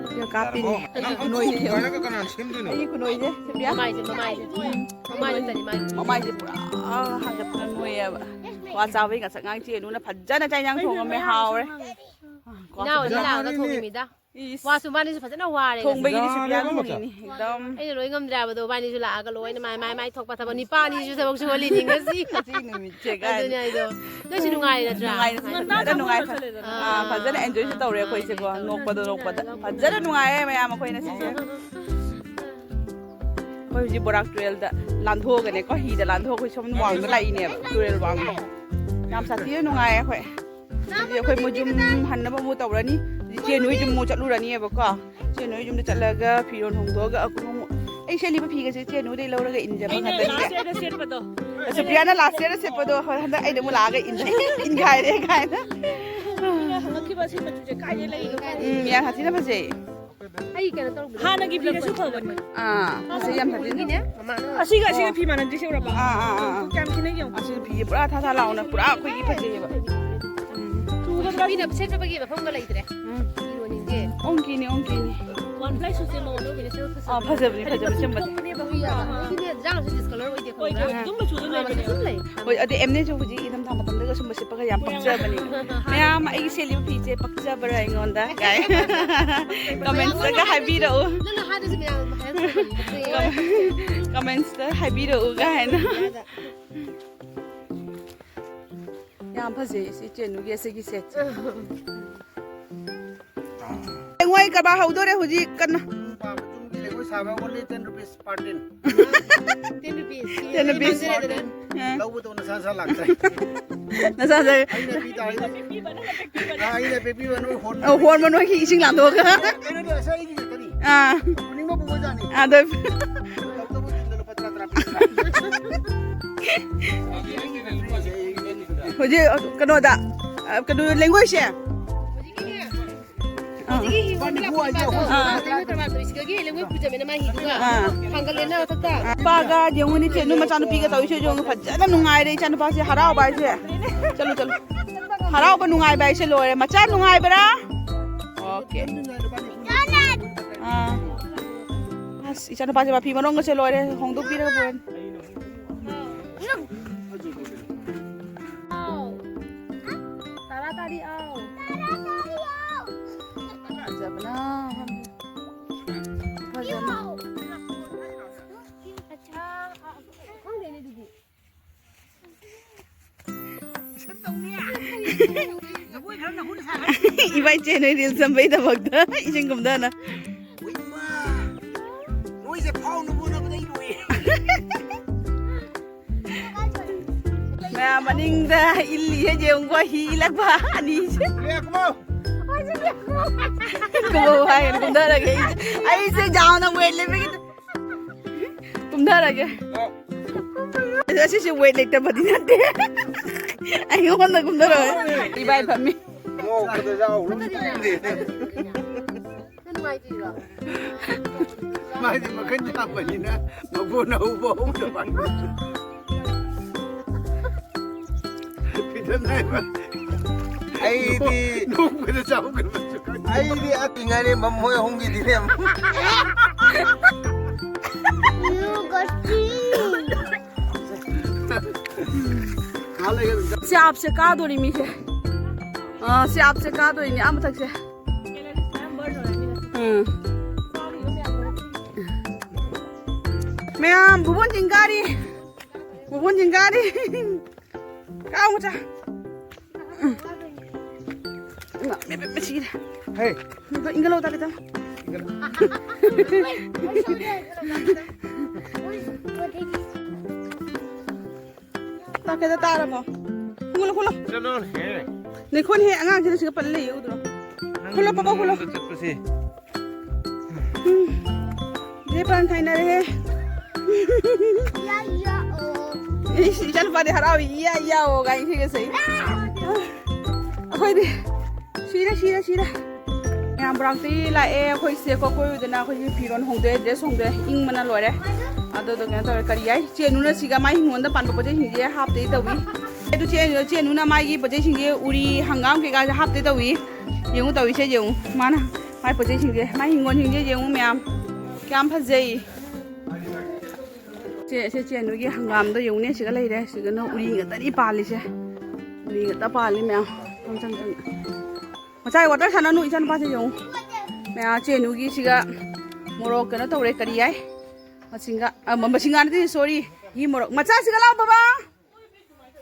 ꯚꯤꯗꯤꯑꯣ ꯀꯥꯞꯄꯤꯅꯤ꯫ ꯑꯣ, ꯅꯪ ꯑꯩꯒꯤ ꯈꯨꯅꯣꯏꯁꯦ ꯌꯦꯡꯉꯨ꯫ ꯍꯥꯏꯔꯒ ꯀꯅꯥꯅ ꯁꯦꯝꯗꯣꯏꯅꯣ? ꯑꯩꯒꯤ ꯈꯨꯅꯣꯏꯁꯦ꯫ ꯁꯦꯝꯕꯤꯌꯥ? ꯃꯃꯥꯏꯁꯦ, ꯃꯃꯥꯏꯁꯦ꯫ ꯎꯝ꯫ ꯃꯃꯥꯏꯁꯦ ꯅꯠꯇ꯭ꯔꯗꯤ ꯃꯥꯏ ꯃꯃꯥꯏꯁꯦ ꯄꯨꯔꯥ ꯍꯥꯒꯠꯇꯅ ꯅꯣꯏꯌꯦꯕ꯫ ꯀ꯭ꯋꯥ ꯆꯥꯕꯩ ꯉꯁꯛ ꯉꯥꯡ ꯆꯦꯅꯨꯅ ꯐꯖꯅ ꯆꯥꯛ ꯏꯟꯖꯥꯡ ꯊꯣꯡꯉꯝꯃꯦ, ꯍꯥꯎꯔꯦ꯫ ꯏꯅꯥꯎ ꯑꯅꯤ ꯂꯥꯛꯑꯒ ꯊꯣꯡꯉꯤꯃꯤꯗ꯫ ꯋꯥꯁꯨ ꯃꯥꯅꯤꯁꯨ ꯐꯖꯅ ꯋꯥꯔꯦ ꯉꯁꯤ꯫ ꯊꯣꯡꯕꯒꯤꯗꯤ ꯁꯨꯄ꯭ꯔꯤꯌꯥꯅ ꯊꯣꯡꯉꯤꯅꯤ꯫ ꯑꯩꯅ ꯂꯣꯏ ꯉꯝꯗ꯭ꯔꯦ ꯍꯥꯏꯕꯗꯣ, ꯃꯕꯥꯅꯤꯁꯨ ꯂꯥꯛꯑꯒ ꯂꯣꯏꯅ ꯃꯥꯏ ꯃꯥꯏ ꯃꯥꯏ ꯊꯣꯛꯄ ꯊꯕꯛ, ꯅꯤꯄꯥꯅꯤꯁꯨ ꯊꯕꯛ ꯁꯨꯍꯜꯂꯤꯅꯤ ꯉꯁꯤ꯫ ꯉꯁꯤ ꯅꯨꯃꯤꯠꯁꯦ ꯀꯥꯏꯅ꯫ ꯑꯗꯨꯅꯦ ꯍꯥꯏꯗꯣ꯫ ꯅꯣꯏꯁꯨ ꯅꯨꯡꯉꯥꯏ ꯅꯠꯇ꯭ꯔꯥ? ꯅꯨꯡꯉꯥꯏ, ꯐꯖꯅ ꯅꯨꯡꯉꯥꯏ꯫ ꯑꯥ, ꯐꯖꯅ enjoyꯁꯨ ꯇꯧꯔꯦ ꯑꯩꯈꯣꯏꯁꯦꯀꯣ꯫ ꯅꯣꯛꯄꯗꯣ ꯅꯣꯛꯄꯗ꯫ ꯐꯖꯅ ꯅꯨꯡꯉꯥꯏꯌꯦ ꯃꯌꯥꯝ ꯑꯩꯈꯣꯏ ꯉꯁꯤꯁꯦ꯫ ꯑꯩꯈꯣꯏ ꯍꯧꯖꯤꯛ ꯕꯣꯔꯥꯛ ꯇꯨꯔꯦꯜꯗ ꯂꯥꯟꯊꯣꯛꯑꯒꯅꯦꯀꯣ, ꯍꯤꯗ ꯂꯥꯟꯊꯣꯛꯑꯒ ꯑꯩꯈꯣꯏ ꯁꯣꯝ ꯋꯥꯡꯗ ꯂꯥꯛꯏꯅꯦꯕ, ꯇꯨꯔꯦꯜ ꯋꯥꯡꯗ꯫ ꯌꯥꯝ ꯁꯥꯊꯤꯅ ꯅꯨꯡꯉꯥꯏꯌꯦ ꯑꯩꯈꯣꯏ꯫ ꯍꯧꯖꯤꯛ ꯑꯩꯈꯣꯏ ꯃꯣꯏ ꯌꯨꯝ ꯍꯟꯅꯕ ꯑꯃꯨꯛ ꯇꯧꯔꯅꯤ꯫ ꯍꯧꯖꯤꯛ ꯏꯆꯦ ꯅꯣꯏ ꯌꯨꯝ ꯑꯃꯨꯛ ꯆꯠꯂꯨꯔꯅꯤꯕꯀꯣ꯫ ꯏꯆꯦ ꯅꯣꯏ ꯌꯨꯝꯗ ꯆꯠꯂꯒ ꯐꯤꯔꯣꯜ ꯍꯣꯡꯗꯣꯛꯑꯒ ꯑꯃꯨꯛ ꯑꯩ ꯁꯦꯠꯂꯤꯕ ꯐꯤꯒꯁꯦ ꯏꯆꯦ ꯅꯣꯏꯗꯩ ꯂꯧꯔꯒ ꯏꯟꯖꯕ ꯑꯩꯅ ꯉꯥꯛꯇꯅꯤꯅꯦ꯫ Last yearꯗ ꯁꯦꯠꯄꯗꯣ꯫ ꯁꯨꯄ꯭ꯔꯤꯌꯥꯅ last yearꯗ ꯁꯦꯠꯄꯗꯣ ꯍꯟꯗꯛ ꯑꯩꯅ ꯑꯃꯨꯛ ꯂꯥꯛꯑꯒ ꯏꯟꯖ-, ꯏꯟꯈꯥꯏꯔꯦ ꯀꯥꯏꯅ꯫ ꯃꯤꯅ ꯍꯪꯉꯛꯈꯤꯕ ꯑꯁꯤ ꯃꯆꯨꯁꯦ ꯀꯥꯏꯗꯩ ꯂꯩꯔꯤꯅꯣ ꯀꯥꯏꯗꯩ ꯎꯝ, ꯌꯥꯝ ꯁꯥꯊꯤꯅ ꯐꯖꯩ꯫ ꯑꯩ ꯀꯩꯅꯣ ꯇꯧꯕꯗꯣ꯫ ꯍꯥꯟꯅꯒꯤ ꯐꯤꯗꯁꯨ ꯐꯕꯅꯤ꯫ ꯑꯥ, ꯐꯖꯩ ꯌꯥꯝ ꯐꯖꯩ꯫ ꯎꯅꯤꯅꯦ, ꯃꯃꯥꯅ꯫ ꯑꯁꯤꯒ ꯑꯁꯤꯒ ꯑꯣ꯫ ꯐꯤ ꯃꯥꯟꯅꯗ꯭ꯔꯤꯁꯦ ꯎꯔꯕ? ꯑꯥ, ꯑꯥ, ꯑꯥ, ꯑꯥ꯫ ꯀꯌꯥꯝ ꯈꯦꯠꯅꯩ ꯌꯦꯡꯉꯣ꯫ ꯑꯁꯤ ꯐꯤꯁꯦ ꯄꯨꯔꯥ ꯊꯥ ꯊꯥ ꯂꯥꯎꯅ ꯄꯨꯔꯥ ꯑꯩꯈꯣꯏꯒꯤ ꯐꯖꯩꯌꯦꯕ꯫ ꯎꯝ꯫ ꯆꯨꯒꯗ꯭ꯔꯥ? ꯃꯤꯅ ꯁꯦꯠꯅꯕꯒꯤ ꯃꯐꯝꯒ ꯂꯩꯇ꯭ꯔꯦ꯫ ꯎꯝ꯫ ꯐꯤ ꯌꯣꯟꯅꯤꯡꯗꯦ꯫ ꯑꯣꯡꯀꯤꯅꯤ, ꯑꯣꯡꯀꯤꯅꯤ꯫ One ply suitꯁꯦ ꯃꯉꯣꯟꯗ ꯑꯣꯏꯅ ꯁꯦꯠꯄ ꯐꯖꯕꯅꯦ꯫ ꯑꯥ, ꯐꯖꯕꯅꯦ, ꯍꯥꯏꯗꯤ ꯐꯖꯕꯅꯦ, ꯃꯆꯨ ꯑꯆꯨꯝꯕꯅꯦ꯫ ꯊꯣꯛꯄꯅꯦꯕ ꯍꯧꯖꯤꯛ ꯌꯥꯝ꯫ ꯑꯥ꯫ ꯁꯤꯗꯤ ꯌꯥꯝ ꯁꯤ discolor ꯑꯣꯏꯗꯦ, ꯑꯣꯏꯗꯦ, ꯈꯪꯕ꯭ꯔꯥ? ꯑꯣꯏꯗꯦ꯫ ꯑꯗꯨꯝ ꯃꯆꯨꯗ ꯑꯥ, ꯂꯩꯕꯅꯦ꯫ ꯃꯆꯨ ꯑꯗꯨꯝ ꯂꯩ꯫ ꯍꯣꯏ, ꯑꯗꯩ ꯑꯦꯝꯅꯦꯁꯨ ꯍꯧꯖꯤꯛ ꯏꯪꯊꯝꯊꯥ ꯃꯇꯝꯗꯒ ꯁꯨꯝꯕ ꯁꯦꯠꯄꯒ ꯌꯥꯝ ꯄꯛꯆꯕꯅꯤ꯫ ꯃꯌꯥꯝ ꯑꯩꯒꯤ ꯁꯦꯠꯂꯤꯕ ꯐꯤꯁꯦ ꯄꯛꯆꯕ꯭ꯔꯥ ꯑꯩꯉꯣꯟꯗ? ꯀꯥꯏ꯫ Commentsꯇꯒ ꯍꯥꯏꯕꯤꯔꯛꯎ꯫ ꯅꯪꯅ ꯍꯥꯏꯗ꯭ꯔꯁꯨ ꯃꯌꯥꯝ ꯍꯥꯏꯔꯛꯀꯅꯤ꯫ Commentsꯇ ꯍꯥꯏꯕꯤꯔꯛꯎ ꯀꯥꯏꯅ꯫ ꯌꯥꯝ ꯐꯖꯩ ꯁꯤ ꯆꯦꯅꯨꯒꯤ ꯑꯁꯤꯒꯤ setꯁꯦ꯫ ꯂꯩꯉꯣꯏ ꯀꯔꯕꯥꯔ ꯍꯧꯗꯣꯔꯦ ꯍꯧꯖꯤꯛ ꯀꯟꯅ꯫ ꯇꯨꯝ ꯄꯥꯝꯕ ꯇꯨꯝꯒꯤ ꯂꯩꯉꯣꯏ ꯁꯥꯕ only ten rupees per tin꯫ Ten rupees꯫ Ten rupees꯫ ꯃꯥꯡꯖꯔꯦꯗꯅ꯫ ꯑꯥ꯫ ꯂꯧꯕꯗꯧꯅ ꯁꯥ ꯁꯥ ꯂꯥꯛꯇ꯭ꯔꯦ꯫ ꯅꯁꯥ ꯅꯁꯥ꯫ ꯑꯩꯅ ꯄꯤ ꯇꯥꯔꯦ꯫ ꯑꯥ, ꯑꯩꯅ ꯄꯤꯕꯤꯕ ꯅꯣꯏ ꯍꯣꯟꯕ꯫ ꯑꯧ, ꯍꯣꯟꯕ ꯅꯣꯏꯒꯤ ꯏꯁꯤꯡ ꯂꯥꯟꯊꯣꯛꯑꯒ꯫ ꯀꯩꯅꯣꯗꯤ ꯑꯁ ꯑꯩꯒꯤ ꯉꯥꯛꯇꯅꯤ꯫ ꯑꯥ꯫ ꯄꯨꯅꯤꯡꯕ ꯄꯨꯕꯖꯥꯠꯅꯤ꯫ ꯑꯗ꯫ ꯂꯧꯇꯕꯨ ꯇꯤꯟꯗ ꯂꯨꯄꯥ ꯇꯔꯥ ꯇꯔꯥ ꯄꯤ꯫ ꯍꯧꯖꯤꯛ ꯀꯩꯅꯣꯗ, ꯀꯩꯅꯣ ꯂꯩꯉꯣꯏꯁꯦ꯫ ꯑꯥ꯫ ꯍꯧꯖꯤꯛꯀꯤ ꯍꯤ ꯍꯣꯟꯕ ꯂꯥꯛꯄ ꯅꯨꯄꯥꯗꯣ, ꯑꯥ꯫ ꯂꯩꯉꯣꯏ ꯀꯔꯕꯥꯔ ꯇꯧꯔꯤꯁꯤꯒꯒꯤ ꯂꯩꯉꯣꯏ ꯄꯨꯖꯕꯅ ꯃꯥ ꯍꯤꯗꯨꯒ ꯑꯥ꯫ ꯊꯥꯡꯒꯠꯂꯦꯅ ꯃꯊꯛꯇ꯫ ꯅꯨꯄꯥꯒ ꯌꯦꯡꯉꯨꯅꯦ, ꯏꯆꯦ, ꯅꯣꯏ ꯃꯆꯥꯅꯨꯄꯤꯒ ꯇꯧꯔꯤꯁꯦ ꯌꯦꯡꯉꯨ, ꯐꯖꯅ ꯅꯨꯡꯉꯥꯏꯔꯦ ꯏꯆꯥꯅꯨꯄꯥꯁꯦ ꯍꯔꯥꯎꯕ ꯍꯥꯏꯁꯦ꯫ ꯆꯠꯂꯨ, ꯆꯠꯂꯨ꯫ ꯍꯔꯥꯎꯕ ꯅꯨꯡꯉꯥꯏꯕ ꯍꯥꯏꯁꯦ ꯂꯣꯏꯔꯦ꯫ ꯃꯆꯥ ꯅꯨꯡꯉꯥꯏꯕ꯭ꯔꯥ? Okay꯫ ꯑꯥ꯫ ꯑꯁ, ꯏꯆꯥꯅꯨꯄꯥꯁꯦ ꯃꯐꯤ ꯃꯔꯣꯟꯒꯁꯦ ꯂꯣꯏꯔꯦ, ꯍꯣꯡꯗꯣꯛꯄꯤꯔꯒ ꯄꯨꯔꯅꯤ꯫ ꯑꯥꯎ꯫ ꯇꯔꯥ ꯇꯥꯔꯤ, ꯑꯥꯎ꯫ ꯐꯖꯕꯅ ꯏꯕꯥꯏ ꯆꯦ ꯅꯣꯏ ꯔꯤꯜꯁ ꯅꯝꯕꯩꯗꯃꯛꯇ ꯏꯁꯤꯡ ꯀꯨꯝꯊꯅ꯫ ꯎꯏꯃꯥ! ꯅꯣꯏꯁꯦ ꯐꯥꯎꯅꯕ ꯍꯣꯠꯅꯕꯗ ꯑꯩ ꯂꯣꯏꯔꯦ꯫ ꯃꯌꯥꯝ ꯃꯅꯤꯡꯗ ꯏꯜꯂꯤꯁꯦ ꯌꯦꯡꯉꯨꯀꯣ, ꯍꯤ ꯏꯜꯂꯛꯄ ꯑꯅꯤꯁꯦ꯫ ꯂꯦꯛꯃꯣ! ꯀꯨꯝꯃꯣ ꯍꯥꯏꯒꯅꯤ, ꯀꯨꯝꯊꯔꯒꯦ ꯑꯩꯁꯦ꯫ ꯑꯩꯁꯦ ꯌꯥꯝꯅ ꯋꯦꯠ ꯂꯩꯕꯒꯤ ꯀꯨꯝꯊꯔꯒꯦ꯫ ꯑꯁꯤꯁꯦ ꯋꯦꯠ ꯂꯩꯇꯕꯗꯤ ꯅꯠꯇꯦ꯫ ꯑꯩꯉꯣꯟꯗ ꯀꯨꯝꯊꯔꯛꯑꯣ꯫ ꯏꯕꯥꯏ ꯐꯝꯃꯤ꯫ ꯅꯣꯛꯄꯗ ꯌꯥꯎꯔꯣ꯫ ꯅꯨꯡꯉꯥꯏꯇ꯭ꯔꯤꯔꯣ? ꯃꯥꯗꯤ ꯃꯈꯟ ꯌꯥꯝꯕꯅꯤꯅ ꯃꯀꯣꯟ ꯍꯧꯕ ꯍꯧꯗꯕ꯫ ꯐꯤꯗꯝ ꯅꯥꯏꯕ꯫ ꯑꯩꯗꯤ ꯅꯣꯛꯄꯗ ꯆꯥꯎꯈ꯭ꯔꯕꯁꯨ ꯈꯪꯗꯦ꯫ ꯑꯩꯗꯤ ꯑꯇꯤꯡ ꯑꯔꯦꯝꯕ ꯃꯣꯏ ꯑꯍꯨꯝꯒꯤꯗꯤꯅꯦ꯫ ꯁꯤ ꯑꯥꯞꯁꯦ ꯀꯥꯗꯣꯔꯤ ꯃꯤꯁꯦ꯫ ꯑꯥ, ꯁꯤ ꯑꯥꯞꯁꯦ ꯀꯥꯗꯣꯏꯅꯦ, ꯑꯥ ꯃꯊꯛꯁꯦ꯫ ꯎꯝ꯫ ꯃꯌꯥꯝ ꯕꯨꯕꯣꯟ ꯆꯤꯡ ꯀꯥꯔꯤ꯫ ꯕꯨꯕꯣꯟ ꯆꯤꯡ ꯀꯥꯔꯤ꯫ ꯀꯥꯎ ꯃꯆꯥ꯫ ꯎꯝ꯫ ꯏꯃꯥ, ꯃꯦ, ꯃꯦ, ꯃꯦ, ꯁꯤꯔꯦ꯫ ꯍꯦ꯫ ꯏꯟꯒꯠꯂꯣ, ꯇꯥꯕꯤ, ꯇꯥꯕꯤ꯫ ꯇꯥꯛꯀꯦꯗ ꯇꯥꯔꯕꯣ? ꯈꯨꯜꯂꯣ, ꯈꯨꯜꯂꯣ꯫ ꯆꯠꯂꯣꯅꯦꯍꯦ꯫ ꯂꯩꯈꯣꯟ ꯍꯦ, ꯑꯉꯥꯡꯁꯤꯅ ꯁꯤꯒ ꯄꯜ ꯂꯩꯌꯦ, ꯎꯗ꯭ꯔꯣ? ꯈꯨꯜꯂꯣ, ꯄꯕꯥ, ꯈꯨꯜꯂꯣ꯫ ꯅꯪꯉꯣꯟꯗ ꯆꯠꯄꯁꯦ꯫ ꯎꯝ꯫ ꯏꯆꯦ ꯄꯥꯟ ꯈꯥꯏꯅꯔꯦꯍꯦ꯫ ꯏꯌꯥ, ꯏꯌꯥ, ꯑꯣ꯫ ꯏꯁ, ꯏꯆꯥꯅꯨꯄꯥꯗꯤ ꯍꯔꯥꯎꯏ, ꯏꯌꯥ, ꯏꯌꯥ, ꯑꯣ, ꯀꯥꯏꯅ ꯏꯁꯩꯒ ꯁꯛꯏ꯫ ꯑꯩꯈꯣꯏꯗꯤ ꯁꯤꯔꯦ, ꯁꯤꯔꯦ, ꯁꯤꯔꯦ꯫ ꯃꯌꯥꯝ ꯕ꯭ꯔꯥꯛꯇꯒꯤ ꯂꯥꯛꯑꯦ ꯑꯩꯈꯣꯏꯁꯦ ꯀꯣ ꯀꯣꯏꯔꯨꯗꯅ ꯑꯩꯈꯣꯏꯒꯤ ꯐꯤꯔꯣꯜ ꯍꯣꯡꯗꯣꯛꯑꯦ, ꯗ꯭ꯔꯦꯁ ꯍꯣꯡꯗꯣꯛꯑꯦ, ꯏꯪꯕꯅ ꯂꯣꯏꯔꯦ꯫ ꯑꯗꯨꯗꯣ ꯀꯩꯅꯣ ꯇꯧꯔꯦ, ꯀꯔꯤ ꯍꯥꯏ? ꯆꯦꯅꯨꯅ ꯁꯤꯒ ꯃꯥꯏ ꯍꯤꯡꯒꯣꯜꯗ ꯄꯥꯟꯕ ꯄꯣꯠ ꯆꯩꯁꯤꯡꯁꯦ ꯍꯥꯞꯇꯒꯤ ꯇꯧꯏ꯫ ꯑꯗꯨ ꯆꯦ-, ꯆꯦꯅꯨꯅ ꯃꯥꯒꯤ ꯄꯣꯠ ꯆꯩꯁꯤꯡꯁꯦ ꯎꯔꯤ, ꯍꯪꯒꯥꯝ ꯀꯩꯀꯥꯁꯦ ꯍꯥꯞꯇꯒꯤ ꯇꯧꯏ꯫ ꯌꯦꯡꯉꯨ ꯇꯧꯏꯁꯦ ꯌꯦꯡꯉꯨ꯫ ꯃꯥꯅ ꯃꯥꯏ ꯄꯣꯠ ꯆꯩꯁꯤꯡꯁꯦ, ꯃꯥꯏ ꯍꯤꯡꯒꯣꯜꯁꯤꯡꯁꯦ ꯌꯦꯡꯉꯨ ꯃꯌꯥꯝ꯫ ꯀꯌꯥꯝ ꯐꯖꯩ꯫ ꯁꯦ, ꯁꯦ ꯆꯦꯅꯨꯒꯤ ꯍꯪꯒꯥꯝꯗꯣ ꯌꯦꯡꯉꯨꯅꯦ, ꯁꯤꯒ ꯂꯩꯔꯦ꯫ ꯁꯤꯒꯅ ꯎꯔꯤ ꯉꯥꯛꯇꯅꯤ ꯄꯥꯜꯂꯤꯁꯦ꯫ ꯎꯔꯤ ꯉꯥꯛꯇ ꯄꯥꯜꯂꯤ ꯃꯌꯥꯝ꯫ ꯆꯪ, ꯆꯪ, ꯆꯪ꯫ ꯃꯆꯥ ꯋꯥꯇꯔ ꯁꯥꯟꯅꯅꯨ, ꯏꯆꯥꯅꯨꯄꯥꯁꯦ ꯌꯦꯡꯉꯨ꯫ ꯃꯌꯥꯝ ꯆꯦꯅꯨꯒꯤ ꯁꯤꯒ ꯃꯣꯔꯣꯛ ꯀꯩꯅꯣ ꯇꯧꯔꯦ, ꯀꯔꯤ ꯍꯥꯏ? ꯃꯁꯤꯡꯒ, ꯑ, ꯃ-, ꯃꯁꯤꯡꯒꯥ ꯅꯠꯇꯦ, ꯁꯣꯔꯤ꯫ ꯒꯤ ꯃꯣꯔꯣꯛ ꯃꯆꯥꯁꯤꯒ ꯂꯥꯎ ꯕꯕꯥ꯫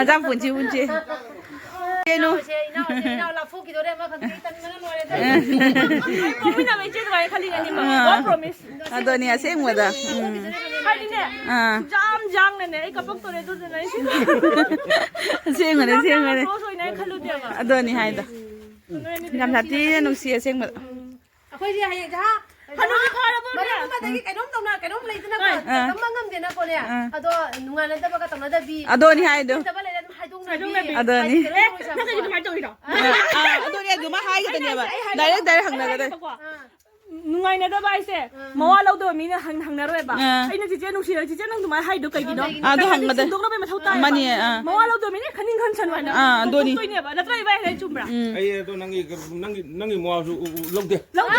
ꯑ, ꯆꯥꯛ ꯄꯨꯟꯁꯤ, ꯄꯨꯟꯁꯤ꯫ ꯀꯩꯅꯣ? ꯏꯅꯥꯎꯁꯦ, ꯏꯅꯥꯎꯁꯦ, ꯏꯅꯥꯎ ꯂꯥꯞꯊꯣꯛꯈꯤꯗꯣꯔꯦ, ꯑꯃꯈꯛꯇꯤ ꯇꯟꯕꯅ ꯂꯣꯏꯔꯦꯗ꯫ ꯑꯩ ꯄꯣꯛꯃꯤꯟꯅꯕ ꯏꯆꯦ ꯑꯗꯨꯃꯥꯏꯅ ꯈꯜꯂꯤꯉꯩꯅꯤꯃ꯫ ꯑꯥ꯫ No promise꯫ ꯑꯗꯨꯅꯤ ꯑꯁꯦꯡꯕꯗ꯫ ꯎꯝ꯫ ꯍꯥꯏꯗꯤꯅꯦ, ꯑꯥ꯫ ꯖꯥꯝ ꯖꯥꯡꯅꯅꯦ ꯑꯩ ꯀꯞꯄꯛꯇꯣꯔꯦ ꯑꯗꯨꯗꯨꯅ ꯑꯩꯁꯦ꯫ ꯑꯁꯦꯡꯕꯅꯦ, ꯌꯥꯝ ꯑꯁꯦꯡꯕꯅꯦ꯫ Close ꯑꯣꯏꯅ ꯑꯩ ꯈꯜꯂꯨꯗꯦꯕ꯫ ꯑꯗꯨꯅꯤ ꯍꯥꯏꯗꯣ꯫ ꯅꯣꯏ ꯑꯅꯤꯗꯤ ꯌꯥꯝ ꯁꯥꯊꯤꯅ ꯅꯨꯡꯁꯤꯅ ꯅꯨꯡꯁꯤ ꯑꯁꯦꯡꯕ꯫ ꯑꯩꯈꯣꯏꯁꯦ ꯍꯌꯦꯡ ꯖꯍꯥ ꯍꯅꯨꯕꯤ ꯐꯥꯔꯕꯣꯅꯦ? ꯃꯔꯝ ꯑꯃꯗꯒꯤ ꯀꯩꯅꯣꯝ ꯇꯧꯅ-, ꯀꯩꯅꯣꯝ ꯂꯩꯗꯅꯀꯣ, ꯑꯥ꯫ ꯇꯝꯕ ꯉꯝꯗꯦꯅꯀꯣꯅꯦ꯫ ꯑꯥ꯫ ꯑꯗꯣ ꯅꯨꯡꯉꯥꯏꯅꯗꯕꯒ ꯇꯧꯅꯗꯕꯤ, ꯑꯗꯨꯅꯤ ꯍꯥꯏꯗꯣ꯫ ꯄꯦꯟꯗꯕ ꯂꯩꯔ ꯑꯗꯨꯝ ꯍꯥꯏꯗꯣꯛꯅꯕꯤ꯫ ꯑꯗꯨꯅꯤ꯫ ꯍꯥꯏꯗꯤ ꯀꯩꯅꯣꯝ ꯑꯦ, ꯇꯧꯔꯣꯏ ꯅꯪ ꯀꯩꯒꯤ ꯁꯥꯕꯀꯣ꯫ ꯑꯗꯨꯃꯥꯏꯅ ꯇꯧꯔꯤꯅꯣ? ꯑꯥ, ꯑꯥ, ꯑꯗꯨꯅꯦ ꯑꯗꯨꯃꯥꯏꯅ ꯍꯥꯏꯒꯗꯕꯅꯦꯕ꯫ ꯑꯩ ꯍꯥꯏ-, direct direct ꯍꯪꯅꯒꯗꯕꯅꯦ꯫ ꯍꯥꯏꯒꯦꯕꯀꯣ꯫ ꯑꯥ꯫ ꯅꯨꯡꯉꯥꯏꯅꯗꯕ ꯍꯥꯏꯁꯦ, ꯑꯥ꯫ ꯃꯋꯥ ꯂꯧꯗꯕ ꯃꯤꯅ ꯍꯪ-, ꯍꯪꯅꯔꯣꯏꯕ꯫ ꯑꯥ꯫ ꯑꯩꯅ ꯆꯤꯆꯦ ꯅꯨꯡꯁꯤꯔ, "ꯆꯤꯆꯦ, ꯅꯪ ꯑꯗꯨꯃꯥꯏꯅ ꯍꯥꯏꯗꯣ ꯀꯩꯒꯤꯅꯣ?" ꯑꯥ, ꯑꯗꯨ ꯍꯪꯒꯗ-, ꯁꯦꯡꯗꯣꯛꯅꯕꯩ ꯃꯊꯧ ꯇꯥꯏ꯫ ꯃꯥꯅꯤ, ꯑꯥ꯫ ꯃꯋꯥ ꯂꯧꯗꯕ ꯃꯤꯅ ꯈꯟꯅꯤꯡ ꯈꯟꯁꯅꯨ ꯍꯥꯏꯅ꯫ ꯑꯥ, ꯑꯗꯨꯅꯤ꯫ ꯍꯧꯗꯣꯛꯇꯣꯏꯅꯦꯕ꯫ ꯅꯠꯇ꯭ꯔꯥ ꯏꯕꯥꯏ ꯍꯥꯏꯅ ꯆꯨꯝꯕ꯭ꯔꯥ? ꯎꯝ꯫ ꯑꯩ ꯑꯗꯣ ꯅꯪꯒꯤ, ꯅꯪꯒꯤ, ꯅꯪꯒꯤ ꯃꯋꯥꯁꯨ ꯎ-, ꯎ-, ꯂꯧꯗꯦ꯫ ꯂꯧꯗꯦ꯫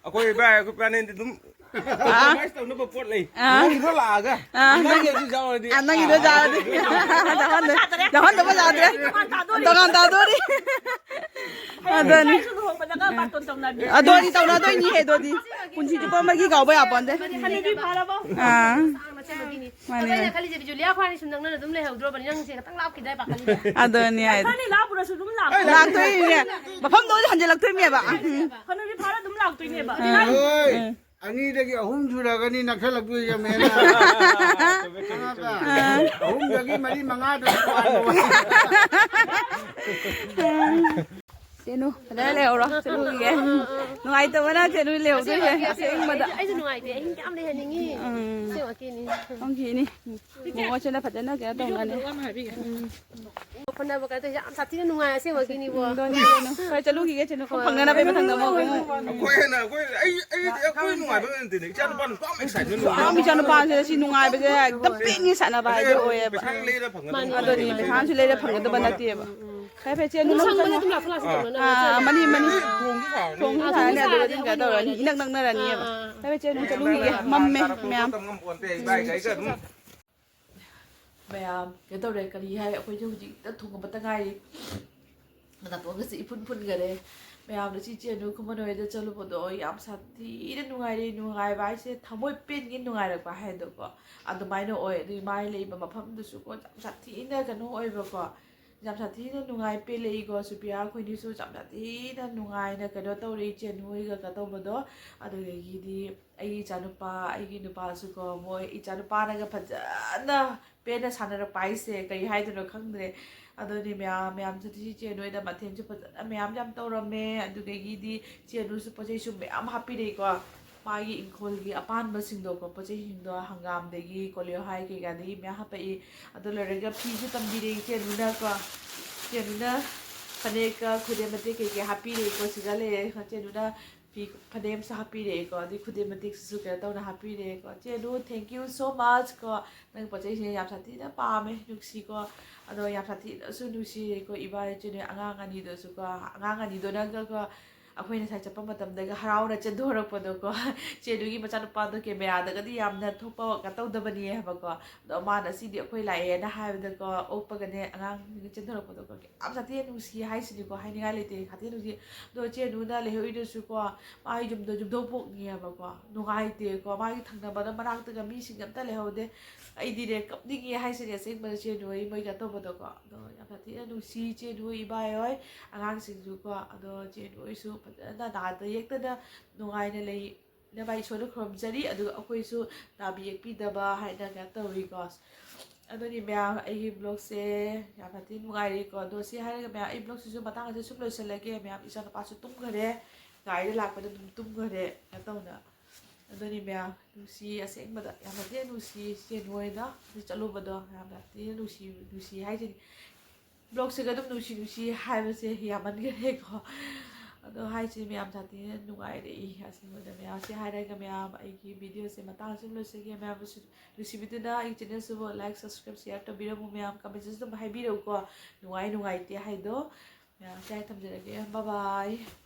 ꯑꯩꯈꯣꯏ ꯏꯕꯥꯏ, ꯑꯩꯈꯣꯏ ꯏꯕꯥꯅꯤꯗꯤ ꯑꯗꯨꯝ ꯑꯥ꯫ Compromise ꯇꯧꯅꯕ ꯄꯣꯠ ꯂꯩ꯫ ꯑꯥ꯫ ꯅꯪꯒꯤꯗꯣ ꯂꯥꯛꯑꯒ, ꯑꯥ, ꯅꯪꯒꯤ ꯅꯪꯒꯤ ꯑꯗꯨ ꯌꯥꯎꯔꯗꯤ꯫ ꯑꯥ, ꯅꯪꯒꯤꯗꯣ ꯌꯥꯎꯔꯗꯤ꯫ ꯌꯥꯎꯍꯟꯗ-, ꯌꯥꯎꯍꯟꯗꯕ ꯌꯥꯗ꯭ꯔꯦ꯫ ꯇꯣꯉꯥꯟ ꯇꯥꯗꯣꯔꯤ꯫ ꯇꯣꯉꯥꯟ ꯇꯥꯗꯣꯔꯤ꯫ ꯑꯗꯨꯅꯤ꯫ ꯍꯌꯦꯡ ꯂꯨꯍꯣꯡꯕꯗꯒ ꯕꯥꯇꯣꯟ ꯇꯧꯅꯕꯤ꯫ ꯑꯗꯨꯅꯤ ꯇꯧꯅꯗꯣꯏꯅꯤꯍꯦ ꯑꯗꯨꯗꯤ꯫ ꯄꯨꯟꯁꯤ ꯆꯨꯞꯄ ꯑꯃꯒꯤ ꯀꯥꯎꯕ ꯌꯥꯄꯣꯟꯇꯦ꯫ ꯍꯅꯨꯕꯤ ꯐꯥꯔꯕꯣ? ꯑꯥ꯫ ꯃꯥꯅꯦ, ꯑꯗꯣ ꯑꯩꯅ ꯃꯥꯅꯦ꯫ ꯈꯜꯂꯤꯁꯦ, ꯕꯤꯖꯨꯂꯤꯌꯥ ꯈ꯭ꯋꯥꯏ ꯁꯨꯝ ꯅꯛꯅꯅ ꯑꯗꯨꯝ ꯂꯩꯍꯧꯗ꯭ꯔꯣꯕꯅꯤ, ꯅꯪꯁꯦ ꯈꯤꯇꯪ ꯂꯥꯞꯈꯤꯗꯥꯏ ꯄꯥꯈꯠꯂꯤꯅꯦ꯫ ꯑꯗꯨꯅꯤ ꯍꯥꯏꯗꯤ꯫ ꯈꯔꯅꯤ ꯂꯥꯞꯄꯨꯔꯁꯨ ꯑꯗꯨꯝ ꯂꯥꯛꯄ꯫ ꯂꯥꯛꯇꯣꯏꯅꯦ꯫ ꯃꯐꯝꯗꯣ ꯑꯣꯏꯅ ꯍꯟꯖꯤꯜꯂꯛꯇꯣꯏꯅꯦꯕ꯫ ꯍꯅꯨꯕꯤ ꯐꯥꯔ ꯑꯗꯨꯝ ꯂꯥꯛꯇꯣꯏꯅꯦꯕ꯫ ꯑꯥ꯫ ꯍꯣꯏ꯫ ꯎꯝ꯫ ꯑꯅꯤꯗꯒꯤ ꯑꯍꯨꯝ ꯁꯨꯔꯒꯅꯤ ꯅꯛꯁꯜꯂꯛꯇꯣꯏꯁꯦ, ꯃꯦꯝꯃ꯫ ꯈꯪꯉꯕ? ꯑꯥ꯫ ꯑꯍꯨꯝꯗꯒꯤ ꯃꯔꯤ ꯃꯉꯥꯗ ꯋꯥꯠꯂꯣ꯫ ꯆꯦꯅꯨ, ꯐꯖꯅ ꯂꯩꯍꯧꯔꯣ꯫ ꯆꯦꯅꯨꯒꯤꯒꯦ꯫ ꯅꯨꯡꯉꯥꯏꯇꯕꯅ ꯆꯦꯅꯨ ꯂꯩꯍꯧꯗꯣꯏꯁꯦ, ꯑꯁꯦꯡꯕ, ꯑꯁꯦꯡꯕ, ꯑꯁꯦꯡꯕꯗ꯫ ꯑꯩꯁꯨ ꯅꯨꯡꯉꯥꯏꯇꯦ꯫ ꯑꯍꯤꯡ ꯌꯥꯝ ꯂꯩꯍꯟꯅꯤꯡꯉꯤ꯫ ꯎꯝ꯫ ꯑꯁꯦꯡꯕꯀꯤꯅꯤ꯫ ꯊꯝꯈꯤꯅꯤ꯫ ꯃꯣꯃꯣꯁꯤꯅ ꯐꯖꯅ ꯀꯩꯅꯣ ꯇꯧꯅꯅꯤ꯫ ꯎꯝ꯫ ꯍꯣꯠꯅꯕ ꯀꯩꯅꯣ ꯇꯧꯔꯤꯁꯦ ꯌꯥꯝ ꯁꯥꯊꯤꯅ ꯅꯨꯡꯉꯥꯏ ꯑꯁꯦꯡꯕꯀꯤꯅꯤꯕꯣ꯫ ꯎꯝ, ꯑꯗꯨꯅꯤ, ꯑꯗꯨꯅꯤ꯫ ꯍꯣꯏ, ꯆꯠꯂꯨꯈꯤꯒꯦ, ꯆꯠꯂꯨ꯫ ꯍꯣꯏ꯫ ꯐꯪꯅꯅꯕꯒꯤ ꯃꯊꯪꯗ ꯑꯃꯨꯛ, ꯑꯃꯨꯛ꯫ ꯑꯩꯈꯣꯏ ꯍꯦꯟꯅ, ꯑꯩꯈꯣꯏ, ꯑꯩ, ꯑꯩ, ꯑꯩꯈꯣꯏ ꯅꯨꯡꯉꯥꯏꯕ ꯅꯠꯇꯦꯅꯦ꯫ ꯏꯆꯥ ꯅꯨꯄꯥꯅ ꯄꯨꯔꯥ excitement ꯌꯥꯝ ꯂꯩ꯫ ꯏꯆꯥ ꯅꯨꯄꯥꯁꯦ ꯁꯤ ꯅꯨꯡꯉꯥꯏꯕꯁꯦ ꯑꯗꯨꯝ ꯄꯤꯛꯅꯤ ꯁꯥꯟꯅꯕ ꯍꯥꯏꯗꯣ ꯑꯣꯏꯌꯦꯕ꯫ ꯄꯩꯁꯥ ꯂꯩꯔ ꯐꯪꯒꯗꯕ ꯃꯥꯅꯤ꯫ ꯑꯗꯨꯅꯤ, ꯄꯩꯁꯥꯁꯨ ꯂꯩꯔ ꯐꯪꯒꯗꯕ ꯅꯠꯇꯦꯕ꯫ ꯎꯝ, ꯎꯝ꯫ ꯐꯔꯦ, ꯐꯔꯦ, ꯆꯦ, ꯑꯗꯨꯝ ꯅꯪ ꯁꯪꯕꯗ ꯆꯪꯉꯣ꯫ ꯑꯗꯨꯝ ꯂꯥꯛꯁꯨ ꯂꯥꯛꯁꯨ ꯑꯥ, ꯇꯧꯅꯣ, ꯑꯥ, ꯅꯠꯇ꯭ꯔꯗꯤ꯫ ꯃꯅꯤ, ꯃꯅꯤ꯫ ꯊꯣꯡꯁꯨ ꯁꯥꯔꯅꯤ꯫ ꯊꯣꯡꯁꯨ ꯑꯥ, ꯁꯥꯔꯅꯤ, ꯊꯣꯡꯁꯨ ꯑꯗꯨꯗꯗꯤ ꯁꯥꯔꯅꯤ, ꯀꯩꯅꯣ ꯇꯧꯔꯅꯤ꯫ ꯅꯨꯡꯉꯥꯏꯔꯅꯤ꯫ ꯏꯅꯛ ꯅꯛꯅꯔꯅꯤꯕ꯫ ꯑꯥ, ꯑꯥ꯫ ꯐꯔꯦ, ꯆꯦ, ꯑꯗꯨꯝ ꯆꯠꯂꯨꯈꯤꯒꯦ꯫ ꯃꯝꯃꯦ ꯃꯌꯥꯝ꯫ ꯇꯝ ꯉꯝꯄꯣꯟꯇꯦ, ꯏꯕꯥꯏ ꯒꯥꯏꯒ ꯑꯗꯨꯝ꯫ ꯃꯌꯥꯝ ꯀꯩꯅꯣ ꯇꯧꯔꯦ, ꯀꯔꯤ ꯍꯥꯏ, ꯑꯩꯈꯣꯏꯁꯨ ꯍꯧꯖꯤꯛꯇ ꯊꯣꯡꯉꯝꯕꯇ ꯉꯥꯏꯔꯤ꯫ ꯅꯥꯇꯣꯟꯒꯁꯦ ꯏꯐꯨꯟ ꯐꯨꯟꯈꯔꯦ꯫ ꯃꯌꯥꯝꯅ ꯁꯤ ꯆꯦꯅꯨ ꯈꯨꯃꯟ ꯍꯣꯏꯗ ꯆꯠꯂꯨꯕꯗꯣ ꯌꯥꯝ ꯁꯥꯊꯤꯅ ꯅꯨꯡꯉꯥꯏꯔꯦ꯫ ꯅꯨꯡꯉꯥꯏꯕ ꯍꯥꯏꯁꯦ ꯊꯃꯣꯏ ꯄꯦꯟꯒꯩ ꯅꯨꯡꯉꯥꯏꯔꯛꯄ ꯍꯥꯏꯗꯣꯀꯣ, ꯑꯗꯨꯃꯥꯏꯅ ꯑꯣꯏ꯫ ꯑꯗꯨꯒꯤ ꯃꯥꯏ ꯂꯩꯕ ꯃꯐꯝꯗꯨꯁꯨꯀꯣ ꯌꯥꯝ ꯁꯥꯊꯤꯅ ꯀꯩꯅꯣ ꯑꯣꯏꯕꯀꯣ, ꯌꯥꯝ ꯁꯥꯊꯤꯅ ꯅꯨꯡꯉꯥꯏ ꯄꯦꯜꯂꯛꯏꯀꯣ꯫ ꯁꯨꯄ꯭ꯔꯤꯌꯥ ꯑꯩꯈꯣꯏꯅꯤꯁꯨ ꯌꯥꯝ ꯁꯥꯊꯤꯅ ꯅꯨꯡꯉꯥꯏꯅ ꯀꯩꯅꯣ ꯇꯧꯔꯦ ꯏꯆꯦ ꯅꯣꯏꯒ ꯀꯩꯅꯣ ꯇꯧꯕꯗꯣ꯫ ꯑꯗꯨꯗꯒꯤꯗꯤ ꯑꯩꯒꯤ ꯏꯆꯥꯅꯨꯄꯥ, ꯑꯩꯒꯤ ꯅꯨꯄꯥꯁꯨꯀꯣ, ꯃꯣꯏ ꯏꯆꯥꯅꯨꯄꯥꯅꯒ ꯐꯖꯅ ꯄꯦꯟꯅ ꯁꯥꯟꯅꯔꯛꯄ ꯍꯥꯏꯁꯦ ꯀꯔꯤ ꯍꯥꯏꯗꯣꯏꯅꯣ ꯈꯪꯗ꯭ꯔꯦ꯫ ꯑꯗꯨꯅꯤ ꯃꯌꯥꯝ, ꯃꯌꯥꯝ ꯁꯥꯊꯤ ꯏꯆꯦ ꯅꯣꯏꯗ ꯃꯊꯦꯜꯁꯨ ꯐꯖꯅ ꯃꯌꯥꯝ ꯌꯥꯝ ꯇꯧꯔꯝꯃꯦ꯫ ꯑꯗꯨꯗꯒꯤꯗꯤ ꯏꯆꯦ ꯅꯨꯁꯨ ꯄꯣꯠ ꯆꯩꯁꯨ ꯃꯌꯥꯝ ꯍꯥꯞꯄꯤꯔꯛꯏꯀꯣ꯫ ꯃꯥꯒꯤ ꯏꯪꯈꯣꯜꯒꯤ ꯑꯄꯥꯟꯕꯁꯤꯡꯗꯣꯀꯣ, ꯄꯣꯠ ꯆꯩꯁꯤꯡꯗꯣ, ꯍꯪꯒꯥꯝꯗꯒꯤ ꯀꯣꯂꯤꯍꯋꯥꯏ ꯀꯩꯀꯥꯗꯒꯤ ꯃꯌꯥꯝ ꯍꯥꯞꯄꯛꯏ꯫ ꯑꯗꯨ ꯂꯣꯏꯔꯒ ꯐꯤꯁꯨ ꯇꯝꯕꯤꯔꯦ ꯏꯆꯦꯅꯨꯅꯀꯣ꯫ ꯏꯆꯦꯅꯨꯅ ꯐꯅꯦꯛꯀ ꯈꯨꯗꯩ ꯃꯇꯦꯛ ꯀꯩꯀꯩ ꯍꯥꯞꯄꯤꯔꯦꯀꯣ꯫ ꯁꯤꯗ ꯂꯩꯔꯦ ꯏꯆꯦꯅꯨꯅ ꯐꯤ ꯐꯅꯦꯛ ꯑꯃꯁꯨ ꯍꯥꯞꯄꯤꯔꯦꯀꯣ꯫ ꯑꯗꯩ ꯈꯨꯗꯩ ꯃꯇꯦꯛꯁꯤꯁꯨ ꯀꯩꯅꯣ ꯇꯧꯅ ꯍꯥꯞꯄꯤꯔꯦꯀꯣ꯫ ꯏꯆꯦꯅꯨ, thank you so much ꯀꯣ꯫ ꯅꯪ ꯄꯣꯠ ꯆꯩꯁꯦ ꯌꯥꯝ ꯁꯥꯊꯤꯅ ꯄꯥꯝꯃꯦ, ꯅꯨꯡꯁꯤꯀꯣ꯫ ꯑꯗꯣ ꯌꯥꯝ ꯁꯥꯊꯤꯅꯁꯨ ꯅꯨꯡꯁꯤꯔꯦꯀꯣ ꯏꯕꯥ ꯏꯆꯦꯅꯨ ꯑꯉꯥꯡ ꯑꯅꯤꯗꯨꯁꯨꯀꯣ꯫ ꯑꯉꯥꯡ ꯑꯅꯤꯗꯨꯅꯒꯀꯣ ꯑꯩꯈꯣꯏ ꯉꯁꯥꯏ ꯆꯠꯄ ꯃꯇꯝꯗꯒ ꯍꯔꯥꯎꯅ ꯆꯦꯟꯊꯣꯔꯛꯄꯗꯣꯀꯣ꯫ ꯏꯆꯦꯅꯨꯒꯤ ꯃꯆꯥꯅꯨꯄꯥꯗꯣ ꯀꯦꯃꯦꯔꯥꯗꯒꯗꯤ ꯌꯥꯝꯅ ꯊꯣꯛꯄ ꯀꯩꯅꯣ ꯇꯧꯗꯕꯅꯦ ꯍꯥꯏꯕꯀꯣ꯫ ꯑꯗꯣ ꯃꯥꯅ ꯁꯤꯗꯤ ꯑꯩꯈꯣꯏ ꯂꯥꯛꯑꯦꯅ ꯍꯥꯏꯕꯗꯀꯣ, ꯑꯣꯛꯄꯒꯅꯦ ꯑꯉꯥꯡꯁꯤꯡꯒ ꯆꯦꯟꯊꯣꯔꯛꯄꯗꯣꯀꯣ꯫ ꯌꯥꯝ ꯁꯥꯊꯤꯅ ꯅꯨꯡꯁꯤ ꯍꯥꯏꯁꯤꯅꯤꯀꯣ, ꯍꯥꯏꯅꯤꯡꯉꯥꯏ ꯂꯩꯇꯦ, ꯁꯥꯊꯤꯅ ꯅꯨꯡꯁꯤ꯫ ꯑꯗꯣ ꯏꯆꯦꯅꯨꯅ ꯂꯩꯍꯧꯔꯤꯗꯨꯁꯨꯀꯣ, ꯃꯥꯒꯤ ꯌꯨꯝꯗꯣ ꯌꯨꯝꯊꯣꯡ ꯄꯣꯛꯅꯤꯑꯕꯀꯣ꯫ ꯅꯨꯡꯉꯥꯏꯇꯦꯀꯣ, ꯃꯥꯒꯤ ꯊꯪꯅꯕꯗ ꯃꯅꯥꯛꯇꯒ ꯃꯤꯁꯤꯡ ꯑꯝꯇ ꯂꯩꯍꯧꯗꯦ꯫ ꯑꯩꯗꯤꯅꯦ ꯀꯞꯅꯤꯡꯉꯦ ꯍꯥꯏꯁꯤꯅꯦ ꯑꯁꯦꯡꯕ ꯏꯆꯦꯅꯨ ꯍꯣꯏ ꯃꯣꯏ ꯀꯩꯅꯣ ꯇꯧꯕꯗꯣꯀꯣ꯫ ꯑꯗꯣ ꯌꯥꯝ ꯁꯥꯊꯤꯅ ꯅꯨꯡꯁꯤ ꯏꯆꯦꯅꯨ ꯍꯣꯏ ꯏꯕꯥꯏ ꯍꯣꯏ ꯑꯉꯥꯡꯁꯤꯡꯁꯨꯀꯣ꯫ ꯑꯗꯣ ꯏꯆꯦꯅꯨ ꯍꯣꯏꯁꯨ ꯐꯖꯅ ꯅꯥꯗ ꯌꯦꯛꯇꯅ ꯅꯨꯡꯉꯥꯏꯅ ꯂꯩꯅꯕ ꯏꯁꯣꯔꯗ ꯈꯨꯔꯨꯝꯖꯔꯤ꯫ ꯑꯗꯨꯒ ꯑꯩꯈꯣꯏꯁꯨ ꯅꯥꯕ ꯌꯦꯛꯄꯤꯗꯕ ꯍꯥꯏꯅ ꯀꯩꯅꯣ ꯇꯧꯔꯤꯀꯣ꯫ ꯑꯗꯨꯅꯤ ꯃꯌꯥꯝ, ꯑꯩꯒꯤ vlogꯁꯦ ꯌꯥꯝ ꯁꯥꯊꯤ ꯅꯨꯡꯉꯥꯏꯔꯤꯀꯣ꯫ ꯑꯗꯣ ꯁꯤ ꯍꯥꯏꯔꯒ ꯃꯌꯥꯝ, ꯑꯩ vlogꯁꯤꯁꯨ ꯃꯇꯥꯡ ꯑꯁꯤꯗ ꯁꯨꯝ ꯂꯣꯏꯁꯤꯜꯂꯒꯦ꯫ ꯃꯌꯥꯝ, ꯏꯆꯥꯅꯨꯄꯥꯁꯨ ꯇꯨꯝꯈꯔꯦ, ꯒꯥꯔꯤꯗ ꯂꯥꯛꯄꯗ ꯑꯗꯨꯝ ꯇꯨꯝꯈꯔꯦ꯫ ꯀꯩꯅꯣ ꯇꯧꯅ ꯑꯗꯨꯅꯤ ꯃꯌꯥꯝ, ꯅꯨꯡꯁꯤ ꯑꯁꯦꯡꯕꯗ, ꯌꯥꯝꯅ ꯊꯤꯅ ꯅꯨꯡꯁꯤ ꯏꯆꯦ ꯅꯣꯏꯅ ꯍꯧꯖꯤꯛ ꯆꯠꯂꯨꯕꯗꯣ꯫ ꯌꯥꯝꯅ ꯊꯤꯅ ꯅꯨꯡꯁꯤ, ꯅꯨꯡꯁꯤ ꯍꯥꯏꯁꯤꯅꯤ꯫ Vlogꯁꯤꯒ ꯑꯗꯨꯝ ꯅꯨꯡꯁꯤ ꯅꯨꯡꯁꯤ ꯍꯥꯏꯕꯁꯦ ꯌꯥꯝꯃꯟꯈꯔꯦꯀꯣ꯫ ꯑꯗꯣ ꯍꯥꯏꯁꯤ ꯃꯌꯥꯝ ꯁꯥꯊꯤꯅ ꯅꯨꯡꯉꯥꯏꯔꯛꯏ ꯑꯁꯦꯡꯕꯗ꯫ ꯃꯌꯥꯝꯁꯦ ꯍꯥꯏꯔꯒ ꯃꯌꯥꯝ ꯑꯩꯒꯤ videoꯁꯦ ꯃꯇꯥꯡ ꯑꯁꯤꯗ ꯂꯣꯏꯁꯤꯒꯦ꯫ ꯃꯌꯥꯝꯕꯨꯁꯨ ꯅꯨꯡꯁꯤꯕꯤꯗꯨꯅ ꯑꯩꯒꯤ channelꯁꯤꯕꯨ like, subscribe, share ꯇꯧꯕꯤꯔꯝꯃꯨ ꯃꯌꯥꯝ꯫ Commentꯁꯨ ꯑꯗꯨꯝ ꯍꯥꯏꯕꯤꯔꯛꯎꯀꯣ꯫ ꯅꯨꯡꯉꯥꯏ ꯅꯨꯡꯉꯥꯏꯇꯦ ꯍꯥꯏꯗꯣ꯫ ꯃꯌꯥꯝꯁꯦ ꯍꯥꯏ ꯊꯝꯖꯔꯒꯦ꯫ Bye bye꯫